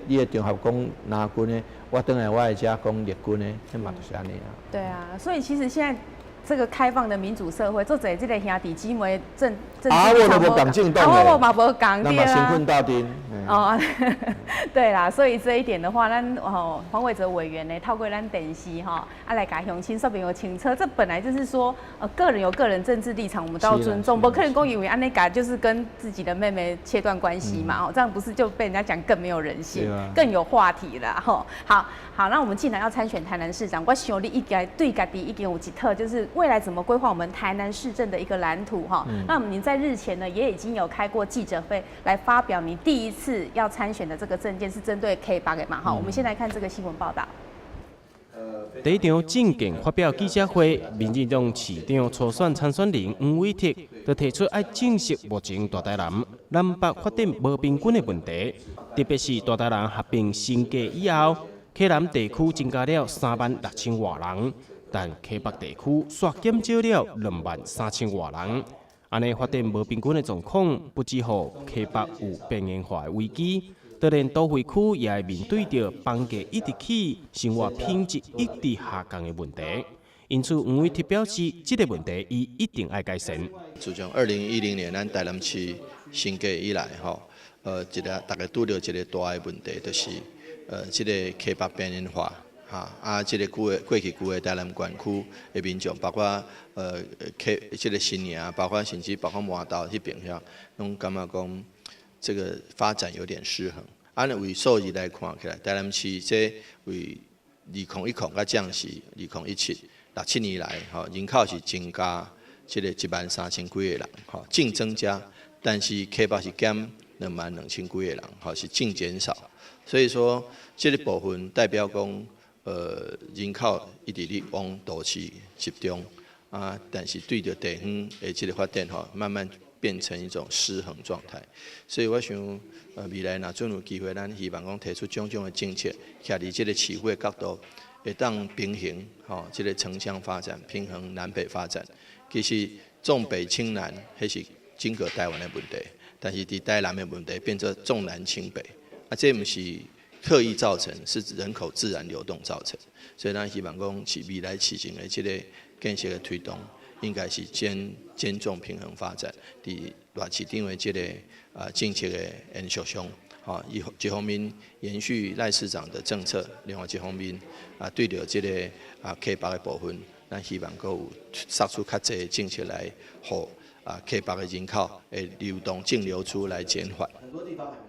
你的場合講藍軍的，我轉來我的遮講綠軍的，彼嘛就是按呢啊。對啊，所以其實現在這個開放的民主社會，足濟這個兄弟姊妹政啊，我都無仝政黨啊，我嘛無仝對啊。身份鬥陣。哦，對啦，所以這一點的話，咱哦黃偉哲委員呢，透過咱電視吼，啊來共鄉親說明清楚。這本來就是說，個人有個人政治立場，我們都要尊重。不可能講以為按呢共就是跟自己的妹妹切斷關係嘛？哦，這樣不是就被人家講更沒有人性，更有話題了。吼，好好，那我們既然要參選台南市長，我想你應該對家己已經有一套，就是未來怎麼規劃我們台南市政的一個藍圖哈。那麼您在日前呢，也已經有開過記者會來發表你第一次要參選的這個政見，是針對溪北的嘛？哈，我們先來看這個新聞報道。第一場政見發表記者會，民進黨市長初選參選人黃偉哲就提出愛正視目前大台南南北發展無平均的問題，特別是大台南合併新加以後，溪南地區增加了3萬6千外人，但溪北地區煞減少了2萬3千外人。按呢發展無平均的狀況，不只予溪北有邊緣化的危機，就連都會區也會面對著房價一直起，生活品質一直下降的問題。因此，黃偉哲表示，這個問題伊一定愛改善。自從2010年咱台南市升格以來，吼，一個逐家拄著一個大的問題，就是這個溪北邊緣化，哈，啊，這個舊的過去舊的台南縣區的民眾，包括溪這個新營，包括甚至包括麻豆彼邊遐，攏感覺講這個發展有點失衡。按呢為數字來看起來，台南市這為2010到這時2017，六七年來，吼，人口是增加這個1萬3千幾個人，吼，淨增加，但是溪北是減2萬2千幾個人，吼，是淨減少。所以說，這個部分代表講，人口一直咧往都市集中，啊，但是對著地方的這個發展，吼，慢慢變成一種失衡狀態。所以我想，未來若準有機會，咱希望講提出種種的政策，徛佇這個市府的角度，會當平衡，吼，這個城鄉發展，平衡南北發展。其實重北輕南，彼是整個台灣的問題，但是佇台南的問題變做重南輕北，啊，這毋是刻意造成，是人口自然流動造成。所以咱希望講，是未來市政的這個建設的推動，應該是兼重平衡發展。佇賴市長的這個政策的延續上，吼，一方面延續賴市長的政策，另外一方面啊，對著這個溪北的部分，咱希望閣有釋出較濟政策來，予溪北的人口的流動淨流出來減緩。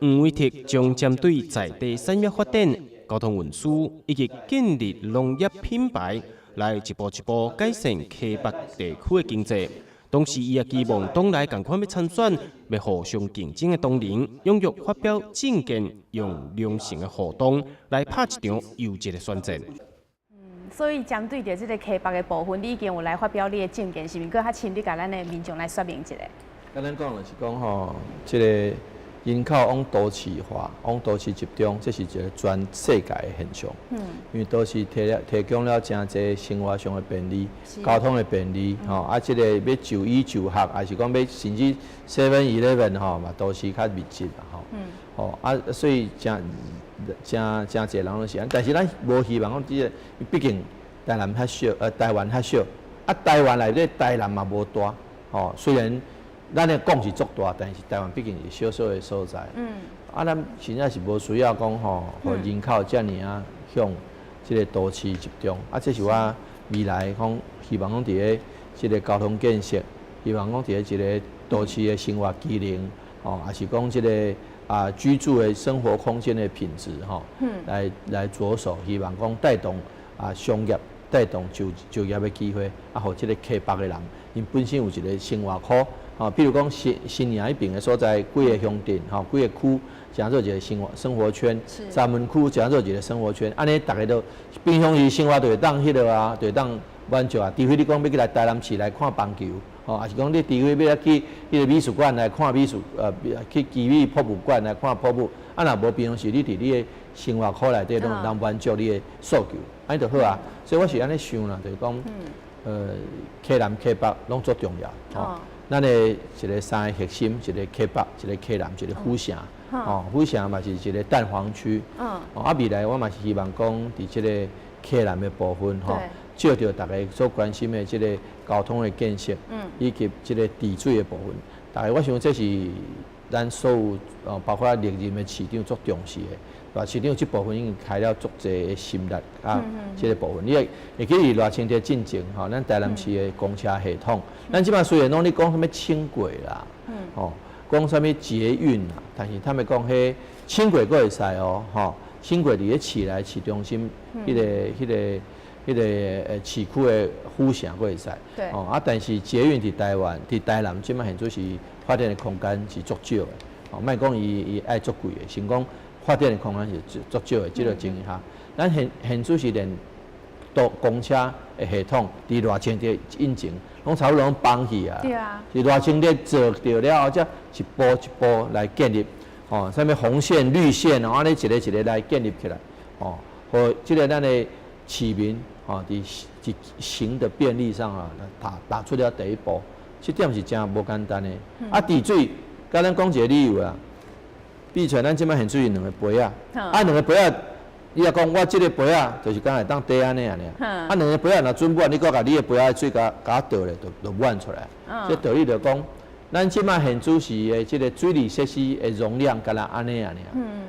黃偉哲將針對在地產業發展、交通運輸以及建立農業品牌，來一步一步改善溪北地區的經濟。同時，伊也期望黨內仝款欲參選、欲互相競爭的黨人，踴躍發表政見，用良性的互動來拍一場優質的選戰。所以針對著這個溪北的部分，你已經有來發表你的政見，是毋是閣較深入共咱的民眾來說明一下？簡單講就是講吼，這個人口往都市化，往都市集中，這是一個全世界的現象。因為都市提供了誠濟生活上的便利，交通的便利，吼，啊，這個欲就醫就學，抑是講欲甚至 Seven Eleven 吼嘛，都市較密集啦，吼。吼啊，所以誠誠誠濟人攏是按呢，但是咱無希望講這個，畢竟台南較小，台灣較小，啊，台灣內底台南嘛無大，吼，雖然咱的講是足大，但是台灣畢竟是小小的所在。啊，咱實在是無需要講吼，予人口遮爾仔向這個都市集中。啊，這是我未來講希望講佇咧這個交通建設，希望講佇咧一個都市的生活機能，吼，抑是講這個居住的生活空間的品質，吼，來着手，希望講帶動商業，帶動就業的機會，啊，予這個溪北的人，𪜶本身有一個生活圈。吼，比如講新新營彼邊的所在，幾個鄉鎮，吼，幾個區，成做一個生活圈，三文區成做一個生活圈，按呢逐家都平常時生活就會當彼落啊，就會當滿足啊。除非你講欲去來台南市來看棒球，吼，抑是講你除非欲去彼個美術館來看美術，去奇美博物館來看博物，啊，若無平常時你佇你的生活圈內底攏會當滿足你的訴求，按呢就好啊。所以我是按呢想啦，就是講，溪南溪北攏足重要，吼。咱的一個三個核心，一個溪北，一個溪南，一個府城，吼，府城嘛是一個蛋黃區。哦，啊，未來我嘛是希望講，佇這個溪南的部分，吼，藉著大家所關心的這個交通的建設，以及這個治水的部分，大家我想這是咱所有哦，包括歷任的市長足重視的。賴市長這部分已經開了足濟的心力啊，這個部分你會記得賴清德進前吼，咱台南市的公車系統，咱這擺雖然攏咧講啥物輕軌啦，吼，講啥物捷運啦，但是他們講彼輕軌閣會使哦，吼，輕軌佇咧市內市中心，彼個市區的府城閣會使，哦啊，但是捷運佇台灣、佇台南這擺現在是發展的空間是足少的，哦，莫講伊愛足貴的，先講發展的空間是足少的，這個情形下，咱現在是連都公車的系統，佇賴清德以前，攏差不多攏放棄啊。是賴清德做著了後，才一步一步來建立，吼，啥物紅線、綠線哦，按呢一個一個來建立起來，吼，予這個咱的市民，吼，佇行的便利上啊，打出了第一步，這點是誠無簡單的。啊，治水，共咱講一個理由啊。比如咱這擺現水兩个杯仔，啊兩个杯仔，你若講我這个杯仔就是敢會當短按呢爾，啊兩个杯仔若準滿，你閣共你的杯仔水共倒咧，就滿出來。這道理就講，咱這擺現主時的這個水利設施的容量，敢若按呢爾，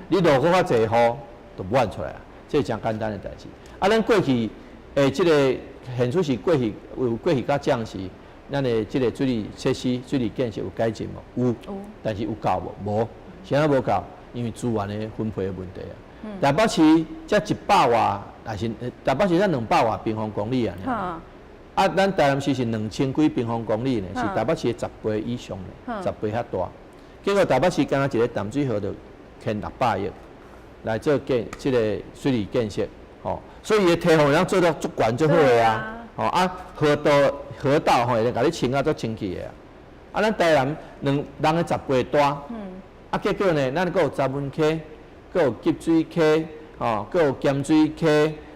你落閣較濟雨，就滿出來啊。這是誠簡單的代誌。啊，咱過去的這個現主時過去有過去較漲時，咱的這個水利設施、水利建設有改進無？有，但是有夠無？無。啥物無夠？因為資源的分配的問題啊。台北市才一百外，抑是台北市才200外平方公里啊。啊，咱台南市是2000幾平方公里呢，是台北市的10倍以上呢，10倍較大。結果台北市敢若一個淡水河就牽600億來做建這個水利建設，吼，所以伊的堤防會當做到足懸足好的啊，吼啊河道吼會共你清啊足清氣的啊。啊，咱台南兩人的10倍大。啊，結果呢，咱閣有鏨文溪，閣有急水溪，吼，閣有鹹水溪，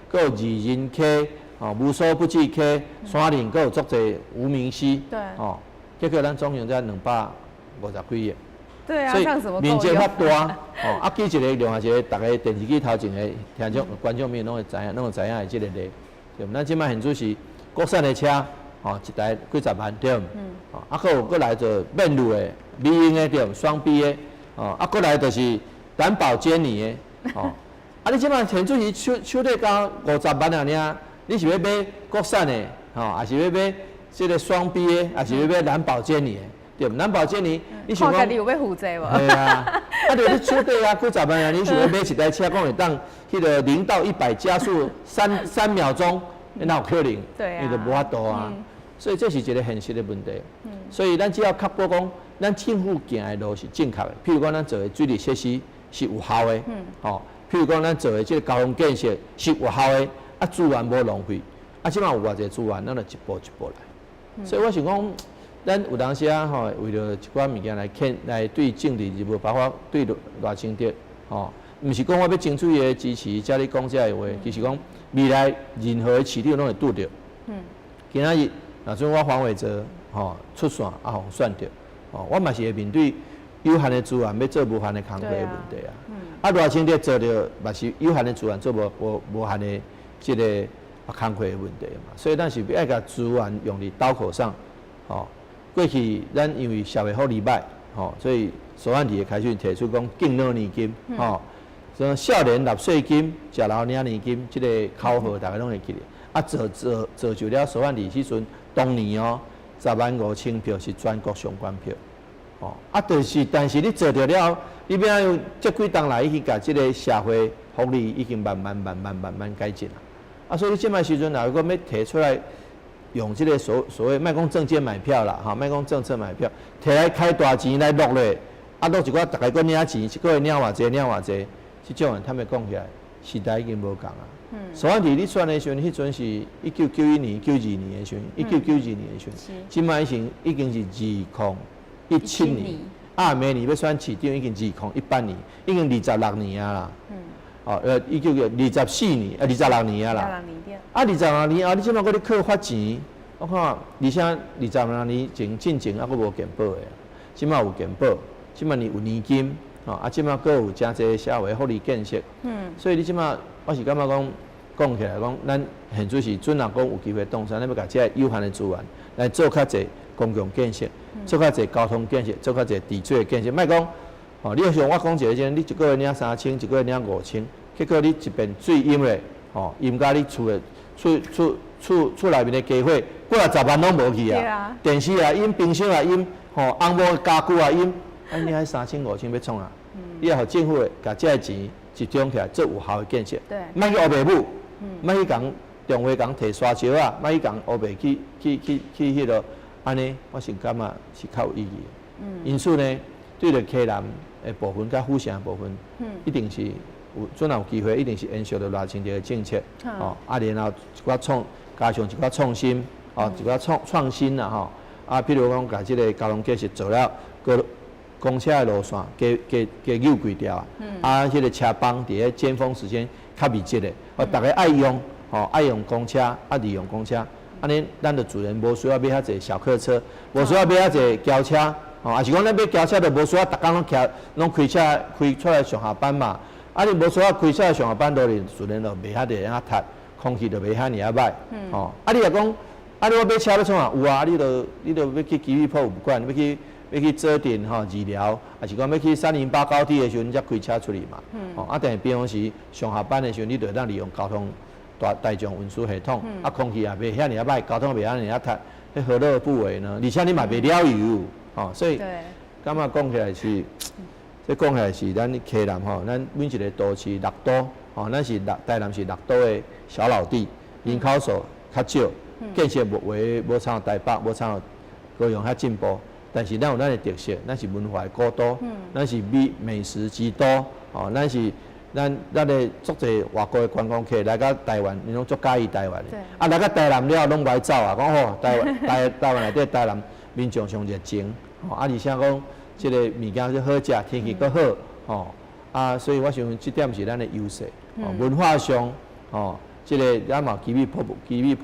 閣有二仁溪，吼，無所不至溪，山頂閣有足濟無名溪，吼，結果咱總共才250幾億。對啊，所以面積較大，吼，啊，舉一個另外一個，逐家電視機頭前的聽眾、觀眾們攏會知影，攏會知影的這個例，對毋？咱這擺現主是國產的車，吼，一台幾十萬，對毋？吼，啊，閣有閣來做免路的、美英的，對毋？雙 B 的。哦，啊，閣來就是藍寶堅尼的，哦，啊，你這擺現主時手底交50萬爾，你是欲買國產的，吼，抑是欲買這個雙 B 的，抑是欲買藍寶堅尼的？對，藍寶堅尼，你想講？看你有欲負責無？對啊，啊，就你手底啊幾十萬啊，你想欲買一台車，講會當彼個0到100加速三秒鐘，哪有可能？對啊，伊就無法度啊。所以這是一個現實的問題。所以咱只要確保講，咱政府行的路是正確的。譬如講，咱做的水利設施是有效的，吼。譬如講，咱做的這個交通建設是有效的，啊，資源無浪費。啊，這擺有偌濟資源，咱就一步一步來。所以我想講，咱有當時啊吼，為著一寡物件來譴來對政治人物，包括對賴清德吼，毋是講我欲爭取伊的支持，才咧講這个話，其實講未來任何的市長攏會拄著。今仔日若準我黃偉哲吼出線啊，予選著，吼，我嘛是會面對有限的資源欲做無限的工課的問題啊。啊，賴清德做著嘛是有限的資源做無限的這个工課的問題嘛。所以咱是愛共資源用佇刀口上，吼。過去咱因為社會福利歹，吼，所以蘇漢提的開始提出講敬老年金，吼，說少年納稅金，食老領年金，這个口號大家攏會記得。啊，造就了蘇漢提彼陣當年哦，10萬5千票是全國上懸票，吼，啊，就是，但是你做著了，你欲按怎這幾冬來去共這个社會福利已經慢慢慢慢慢慢改進啦。啊，所以你這擺時陣若閣欲提出來，用這个所謂莫講政見買票啦，吼，莫講政策買票，提來開大錢來落咧，啊，落一寡逐家閣領錢，一個月領偌濟，領偌濟，這種人坦白講起來，時代已經無仝啊。所以佇你選的時陣，彼陣是1991年、92年的時陣，1992年的時陣，這擺已經是2017年，啊，明年欲選市長已經2018年，已經26年啊啦。哦，1924年，啊，二十六年啊啦。啊，二十六年後，你這擺閣咧靠發錢，我看，而且二十六年前進前猶閣無健保的，這擺有健保，這擺年有年金，吼，啊，這擺閣有誠濟社會福利建設。所以你這擺，我是感覺講，講起來講，咱現在是準若講有機會當選，咱欲共這个有限的資源來做較濟公共建設，做較濟交通建設，做較濟治水建設。莫講，吼，你像我講一个，你一個月領三千，一個月領五千，結果你一遍水淹咧，吼，淹甲你厝的厝內面的家伙，幾若十萬攏無去啊！電視也淹，冰箱也淹，吼，紅毛家具也淹，啊，你彼三千五千欲創啥？你欲予政府的共這个錢集中起來做有效的建設，莫去烏白舞，莫去共中華共提沙石仔，莫去共烏白去彼落，按呢，我是感覺是較有意義的。因此呢，對著溪南的部分佮府城的部分，一定是有準有機會，一定是延續著賴清德的政策，吼，啊，然後一寡創加上一寡創新，哦，一寡創新啦，吼，啊，譬如講，共這个交通建設做了，閣公車的路線加加幼規條啊，啊，彼个車班佇咧尖峰時間較密集的，哦，逐家愛用，吼，愛用公車，啊，利用公車，按呢，咱就自然無需要買遐濟小客車，無需要買遐濟轎車，吼，抑是講咱買轎車就無需要逐工攏騎，攏開車開出來上下班嘛。啊！你無需要開車上下班，都是自然就袂遐濟遐窒，空氣就袂遐爾仔歹，吼！啊，你若講，啊，你我買車欲創啥？有啊，你著欲去基米埔有管，欲去左鎮吼治療，抑是講欲去308高地的時陣，才開車出去嘛。吼！啊，但是平常時上下班的時陣，你就會當利用交通大眾運輸系統，啊，空氣也袂遐爾仔歹，交通袂遐爾仔窒，彼何樂而不為呢？而且你嘛袂了油，吼，所以感覺講起來是。這講起來是咱溪南吼，咱每一个都市六都吼，咱是六台南是六都的小老弟，人口數較少，建設無話無親像台北，無親像高雄遐進步，但是咱有咱的特色，咱是文化的古都，咱是美食之都，吼，咱是咱的足濟外國的觀光客來到台灣，𪜶攏足佮意台灣的，啊來到台南了後攏無愛走啊，講吼台灣內底台南民眾上熱情，吼啊而且講，這个物件就好食，天氣閣好，吼啊，所以我想這點是咱的優勢，文化上，吼，這个咱嘛旗美博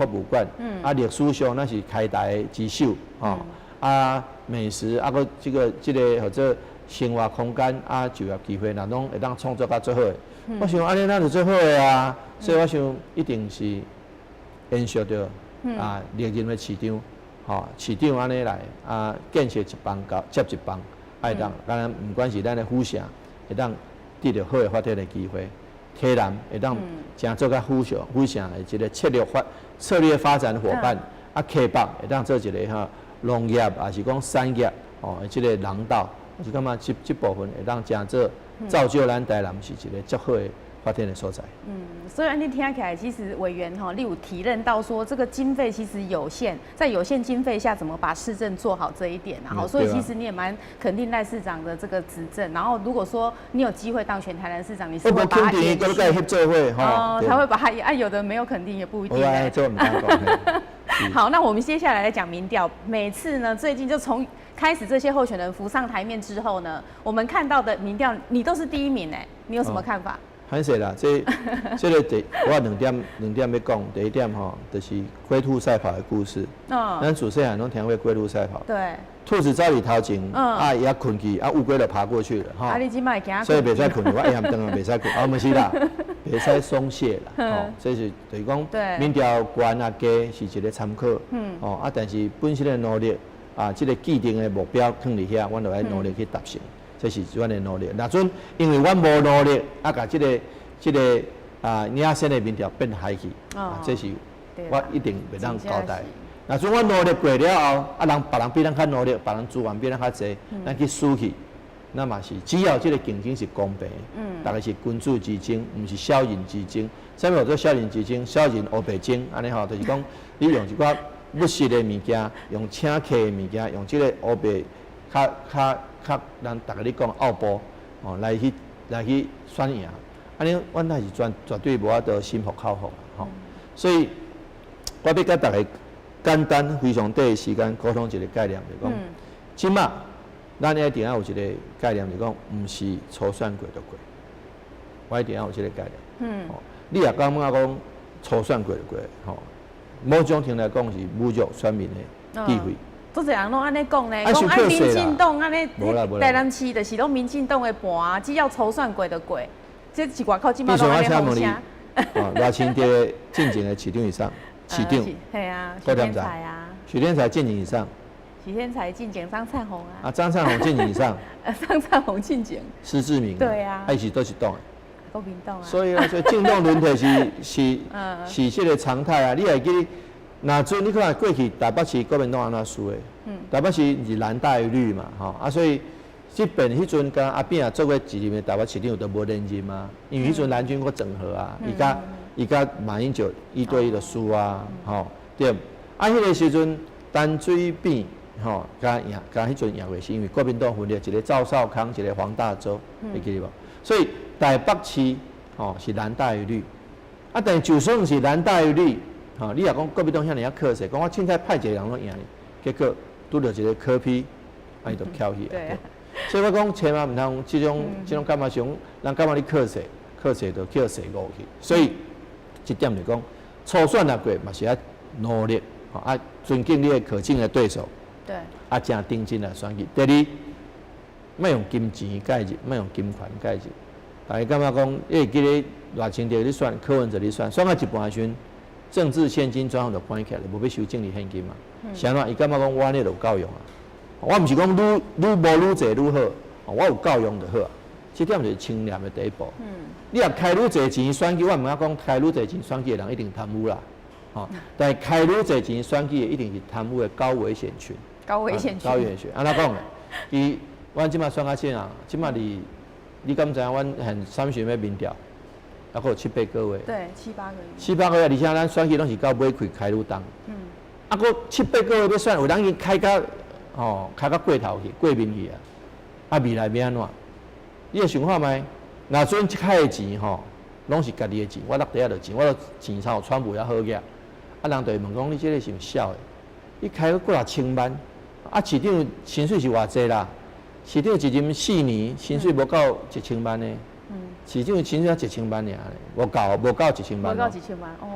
物館，啊，歷史上咱是開台之首，吼，啊，美食啊，閣這個或者生活空間啊，就業機會，若攏會當創造甲足好的，我想按呢咱就足好的啊，所以我想一定是延續著啊，歷任的市長，吼，市長按呢來啊，建設一棒到接一棒。會當，敢若毋管是咱的府城，會當得著好的發展的機會；溪南會當誠做較府城的一个策略發展夥伴。啊，溪北會當做一个吼農業，抑是講產業，吼，這个廊道，我是感覺這部分會當誠做造就咱台南是一个足好的發展的所在。嗯，所以按呢聽起來，其實委員吼，你有體認到說，這個經費其實有限，在有限經費下，怎麼把市政做好這一點，然後，所以其實你也蠻肯定賴市長的這個執政。然後，如果說你有機會當選台南市長，你是會把它延續。哦，他會把它啊，有的沒有肯定也不一定。我這毋敢講。好，那我們接下來來講民調。每次呢，最近就從開始這些候選人浮上台面之後呢，我們看到的民調，你都是第一名哎，你有什麼看法？歹勢啦，這個第我兩點欲講，第一點吼，就是龜兔賽跑的故事。咱自細漢攏聽過龜兔賽跑。兔子走佇頭前，啊，伊猶睏去，啊，烏龜就爬過去了，哈。啊，你這擺會驚？所以袂使睏去，我會嫌長啊，袂使睏，啊，毋是啦，袂使鬆懈啦，吼，這是就是講，民調懸啊低是一個參考，哦，啊，但是本身的努力，啊，這個既定的目標囥佇遐，阮就愛努力去達成，這是阮的努力。若準因為阮無努力，啊，共這個啊領先的民調變害去，啊，這是我一定袂當交代。若準我努力過了後，啊人別人比咱較努力，別人資源比咱較濟，咱去輸去，那嘛是只要這個競爭是公平，逐家是君子之爭，毋是小人之爭。啥物叫做小人之爭？小人烏白爭，按呢吼，就是講你用一寡不實的物件，用請客的物件，用這個烏白較較較，人逐家咧講奧步哦，來去選贏，按呢，阮那是絕對無法度心服口服吼。所以，我欲共逐家簡單非常短的時間溝通一個概念，就講，這馬咱一定要有一個概念，就講，毋是初選過就過，我一定要有這個概念。你若感覺講初選過就過，吼，某種程度來講是侮辱選民的智慧。足濟人攏按呢講呢，講啊民進黨按呢，台南市就是攏民進黨的盤，只要初選過就過，這是外口這馬攏按呢風聲。賴清德進前的市長是啥？市長，係啊，許添財啊，許添財進前是啥？許添財進前張燦宏啊，啊，張燦宏進前是啥？張燦宏進前，施志明，對啊，啊，伊是佗一黨的？國民黨啊。所以啊，所以政黨輪替是這個常態啊。你會記得，若陣你看過去台北市國民黨按怎輸的？台北市是藍大於綠嘛，吼啊，所以這邊彼陣佮阿扁啊做過一任的台北市長都無連任啊，因為彼陣藍軍閣整合啊，伊佮馬英九一對一的輸啊，吼對。啊，彼個時陣陳水扁吼，佮贏，佮彼陣贏過是因為國民黨分裂，一個趙少康，一個黃大洲，會記得無？所以台北市吼是藍大於綠，啊，但是就算是藍大於綠，吼，你若講國民黨遐爾仔可惜，講我凊彩派一個人攏贏，結果拄著一個柯 P，啊，伊就翹起來。所以我講千萬毋通這種感覺上，人感覺你可惜，可惜就叫踅誤去。所以這點就講，初選若過嘛是愛努力，啊，尊敬你的可敬的對手。啊，誠認真來選舉。第二，莫用金錢介入，莫用金權介入。大家感覺講，你會記得賴清德咧選，柯文哲咧選，選到一半的時陣，政治獻金專戶就關起來，無欲收政治獻金嘛。是按怎？伊感覺講我按呢就有夠用啊。我毋是講愈愈無愈濟愈好，我有夠用就好啊。這點就是清廉的第一步。你若開愈濟錢選舉，我毋敢講開愈濟錢選舉的人一定貪污啦。吼，但是開愈濟錢選舉的一定是貪污的高危險群。高危險群。高危險群，按怎講的？伊，阮這馬選較少啊，這馬離，你敢知影阮現三巡欲民調，猶閣有七八個月。對，七八個月。七八個月，而且咱選舉攏是到尾開開愈重。啊，閣七八個月欲選，有人已經開到，吼，開到過頭去，過面去啊！啊，未來欲按怎？你會想看覓？若準開的錢吼，攏是家己的錢，我落袋仔就錢，我都錢倉有川普遐好額。啊，人就會問講，你這個是毋是痟的？你開閣幾若千萬，啊，市長薪水是偌濟啦？市長一任4年，薪水無夠一千萬呢。市長薪水才一千萬爾，無夠一千萬。無夠一千萬哦。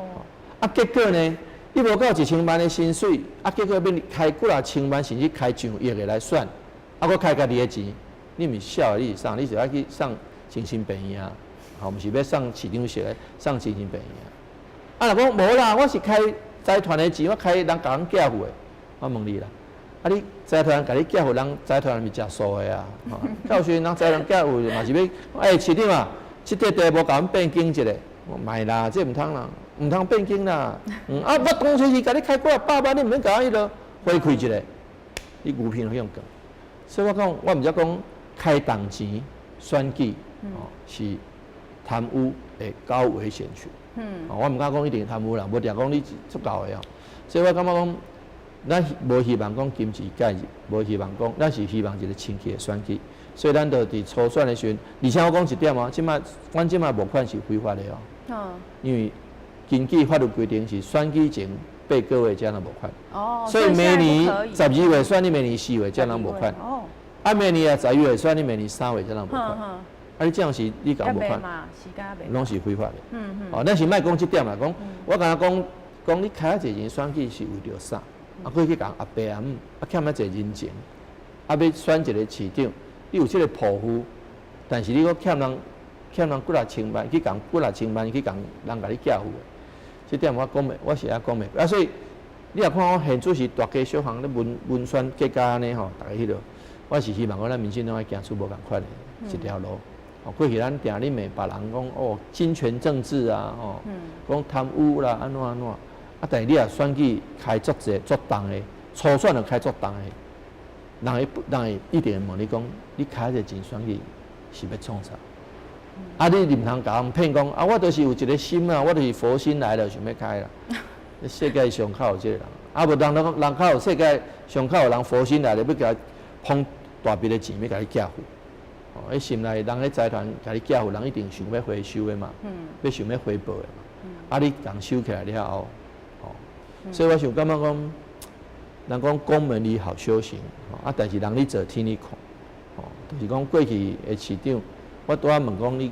啊，結果呢？你無夠一千萬的薪水，啊，結果欲開幾若千萬，甚至開上億的來選，啊，閣開家己的錢，你毋是痟的，你是啥？你是愛去送精神病院啊？吼，毋是欲送市長室的，送精神病院。啊，若講無啦，我是開財團的錢，我開人共阮寄付的，我問你啦，啊，你財團共你寄付，人財團毋是食素的啊？吼，到時人財團寄付嘛是欲，欸，市長啊，這塊地無共阮變更一下，莫啦，這毋通啦，毋通變更啦。啊，我當初是共你開幾若百萬，你毋免共我彼落回饋一下，你牛皮攏用講。所以我講，我毋才講開動錢選舉，哦，是貪污的高危險群。我毋敢講一定貪污啦，無定講你足夠的哦。所以我感覺講，咱無希望講金錢介入，無希望講，咱是希望一個清氣的選舉。所以咱就佇初選的時陣，而且我講一點哦，這馬阮這馬募款是非法的哦。因為根據法律規定是選舉前8個月才攏無款。哦，所以明年現在不可以12月選，你明年4月才攏無款。啊，明年啊12月選，你明年3月才攏無款。啊，你這樣是你講無款，嘛，時間袂。攏是非法的。哦，咱是莫講這點啦，講我敢若講講你開遐濟錢選舉是為著啥？啊，閣去共阿爸阿姆，啊欠遐濟人情，啊欲選一個市長，你有這個抱負，但是你閣欠人欠人幾若千萬，去共幾若千萬去共人共你寄付的，這點我講袂，我是會講袂過。啊，所以你若看我現主時大街小巷咧文文宣結甲按呢吼，逐家彼落，我是希望講咱民進黨愛行出無仝款的一條路。哦，過去咱定咧罵別人講哦，金權政治啊，吼，講貪污啦，按怎按怎，啊，但是你若選舉開足濟足重的，初選就開足重的，人會一定會問你講，你開這錢選舉是欲創啥？啊，你毋通共人騙講啊，我就是有一個心啊，我就是佛心來了，想欲開啦。世界上較有這個人，啊，無人人人較有世界上較有人佛心來了，欲共捧大筆的錢，欲共你寄付。哦，彼心內人彼財團共你寄付，人一定想欲回收的嘛，欲想欲回報的嘛。啊，你共收起來了後，哦，所以我想感覺講，人講宮門裡好修行，啊，但是人咧做天咧看，哦，就是講過去的市長，我拄仔問講你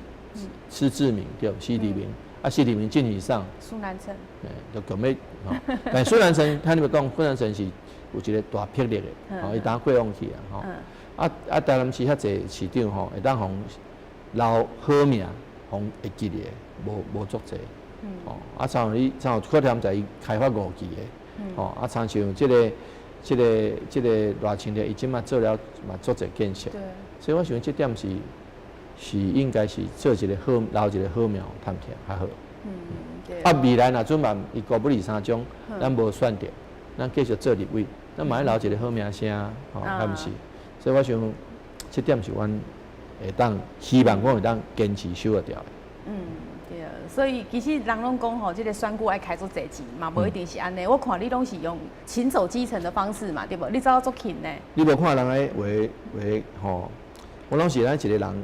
施志明對，施志明，啊，施志明進去上，蘇南成，就強欲，吼，但蘇南成，聽你欲講，蘇南成是有一個大魄力的，吼，伊當過往去啊，吼。啊啊！台南市遐濟市長吼，會當予留好名，予會記得，無足濟。吼，啊，親像你，親像柯添在伊開發五期的，吼，啊，親像這個賴清德，伊這馬做了嘛足濟建設。所以我想這點是應該是做一個好，留一個好名，探聽較好。啊，未來若準嘛，伊五不二三種，咱無選著，咱繼續做立委，咱嘛愛留一個好名聲，吼，敢毋是？所以我想，這點是阮會當希望講會當堅持守會牢的。嗯，對。所以其實人攏講吼，這個選舉愛開足濟錢嘛，無一定是按呢。我看你攏是用勤走基層的方式嘛，對無？你走足勤呢。你無看人咧話話吼，我攏是咱一個人，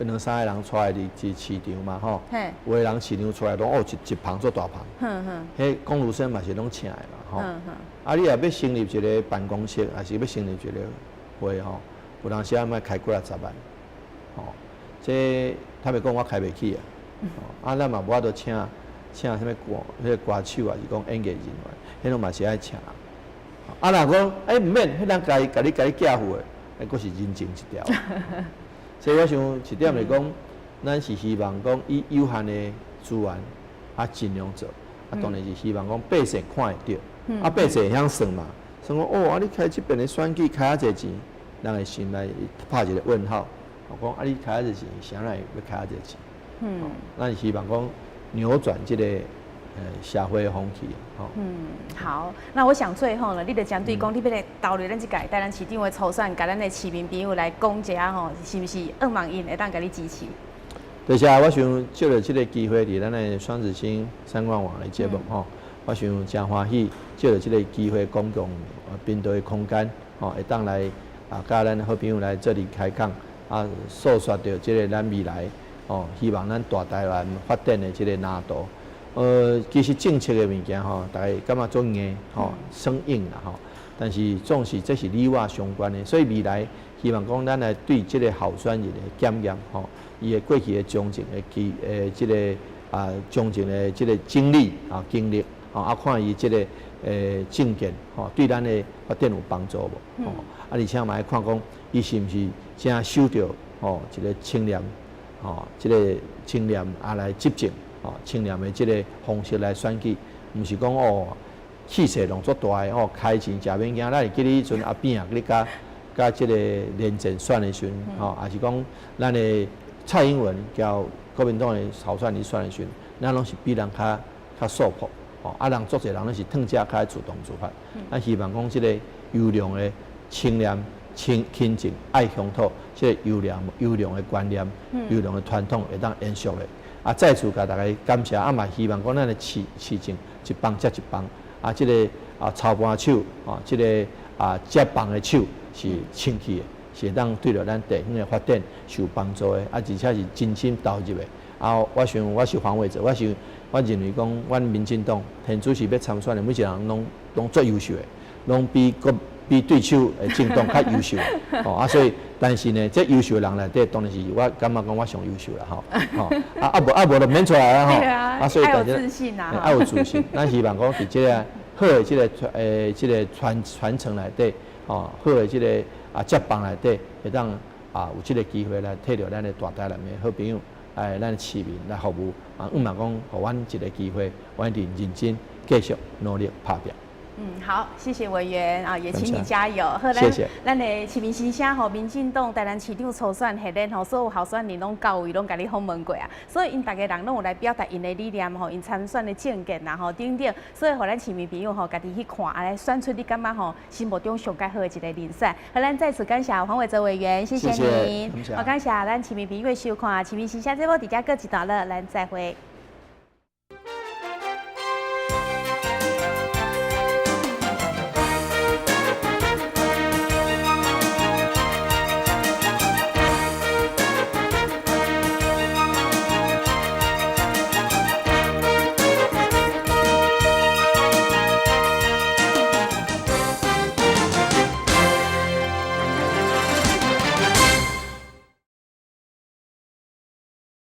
兩三個人出來佇佇市場嘛吼。有的人市場出來攏哦一一棚做大棚。彼工讀生嘛是攏請的嘛吼。啊，你若欲成立一個辦公室，還是欲成立一個會吼，有當時啊，欲開幾若十萬，吼，這坦白講我開袂起啊，啊，咱嘛無法度請請啥物歌，彼個歌手，抑是講演藝人員，彼攏嘛是愛請。啊，若講欸毋免，彼人家共你共你寄付的，彼閣是人情一條。所以我想一點來講，咱是希望講以有限的資源啊，盡量做，啊，當然是希望講百姓看會著，啊，百姓會曉算嘛，算講哦，啊，你開這邊的選舉開遮濟錢，人會心內拍一個問號，講啊，你開遮濟錢，啥人欲開遮濟錢？咱是希望講扭轉這個社會的風氣，吼。嗯，好，那我想最後呢，你著針對講，你欲來投入咱這屆台南市長的初選，共咱的市民朋友來講一下吼，是毋是向望𪜶會當共你支持？多謝，我想藉著這個機會，佇咱的雙子星三冠網的節目吼，我想誠歡喜，藉著這個機會，公共頻道的空間，吼，會當來啊，佮咱好朋友來做陣開講，啊，訴說著這個咱未來，吼，希望咱大台灣發展的這個藍圖。其實政策的物件吼，逐家感覺足硬吼，生硬啦吼。但是總是這是你我相關的，所以未來希望講咱來對這個候選人的檢驗吼，伊的過去的從政的基這個啊從政的這個經歷啊經歷，吼啊看伊這個政見吼，對咱的發展有幫助無？吼啊，而且嘛愛看講伊是毋是誠守著吼一個清廉吼，這個清廉啊來執政。吼，清廉的這個方式來選舉，毋是講哦氣勢攏足大的哦，開錢食免驚。咱會記得彼陣阿扁啊，咧佮佮這個連戰選的時陣，吼，抑是講咱的蔡英文交國民黨的候選人選的時陣，咱攏是比人較較素樸，吼，啊人足濟人攏是褪食較愛自動自發。咱希望講這個優良的清廉、清清淨、愛鄉土，這個優良優良的觀念、優良的傳統會當延續的。啊，再次共大家感謝，啊嘛希望講咱的市市政一棒接一棒，啊，這個啊操盤手，啊，這個啊接棒的手是清氣的，是會當對著咱地方的發展是有幫助的，啊，而且是真心投入的。啊，我想我是黃偉哲，我想我認為講，阮民進黨現主席欲參選的每一個人攏攏足優秀的，攏比國比對手的政黨較優秀的，吼啊，所以但是呢，這優秀的人內底，當然是我感覺講我上優秀啦，吼，吼啊啊無啊無就免出來啊，吼，啊，所以愛有自信啊，愛有自信，咱希望講佇這个好的這个欸這个傳傳承內底，吼，好的這个啊接棒內底，會當啊有這个機會來替著咱的大台南的好朋友，哎，咱的市民來服務，啊，毋嘛講，予阮一个機會，阮一定認真繼續努力拍拚。嗯，好，謝謝委員啊，也請你加油。好，謝謝。咱的市民心聲吼，民進黨台南市長初選彼日吼，所有候選人攏到位，攏共你訪問過啊。所以𪜶逐家人攏有來表達𪜶的理念吼，𪜶參選的政見啦吼等等。所以，予咱市民朋友吼，家己去看，啊來選出你感覺吼心目中上蓋好的一个人選。好，咱再次感謝黃偉哲委員，謝謝你。好，感謝咱市民朋友的收看，市民心聲節目佇遮告一段落，咱再會。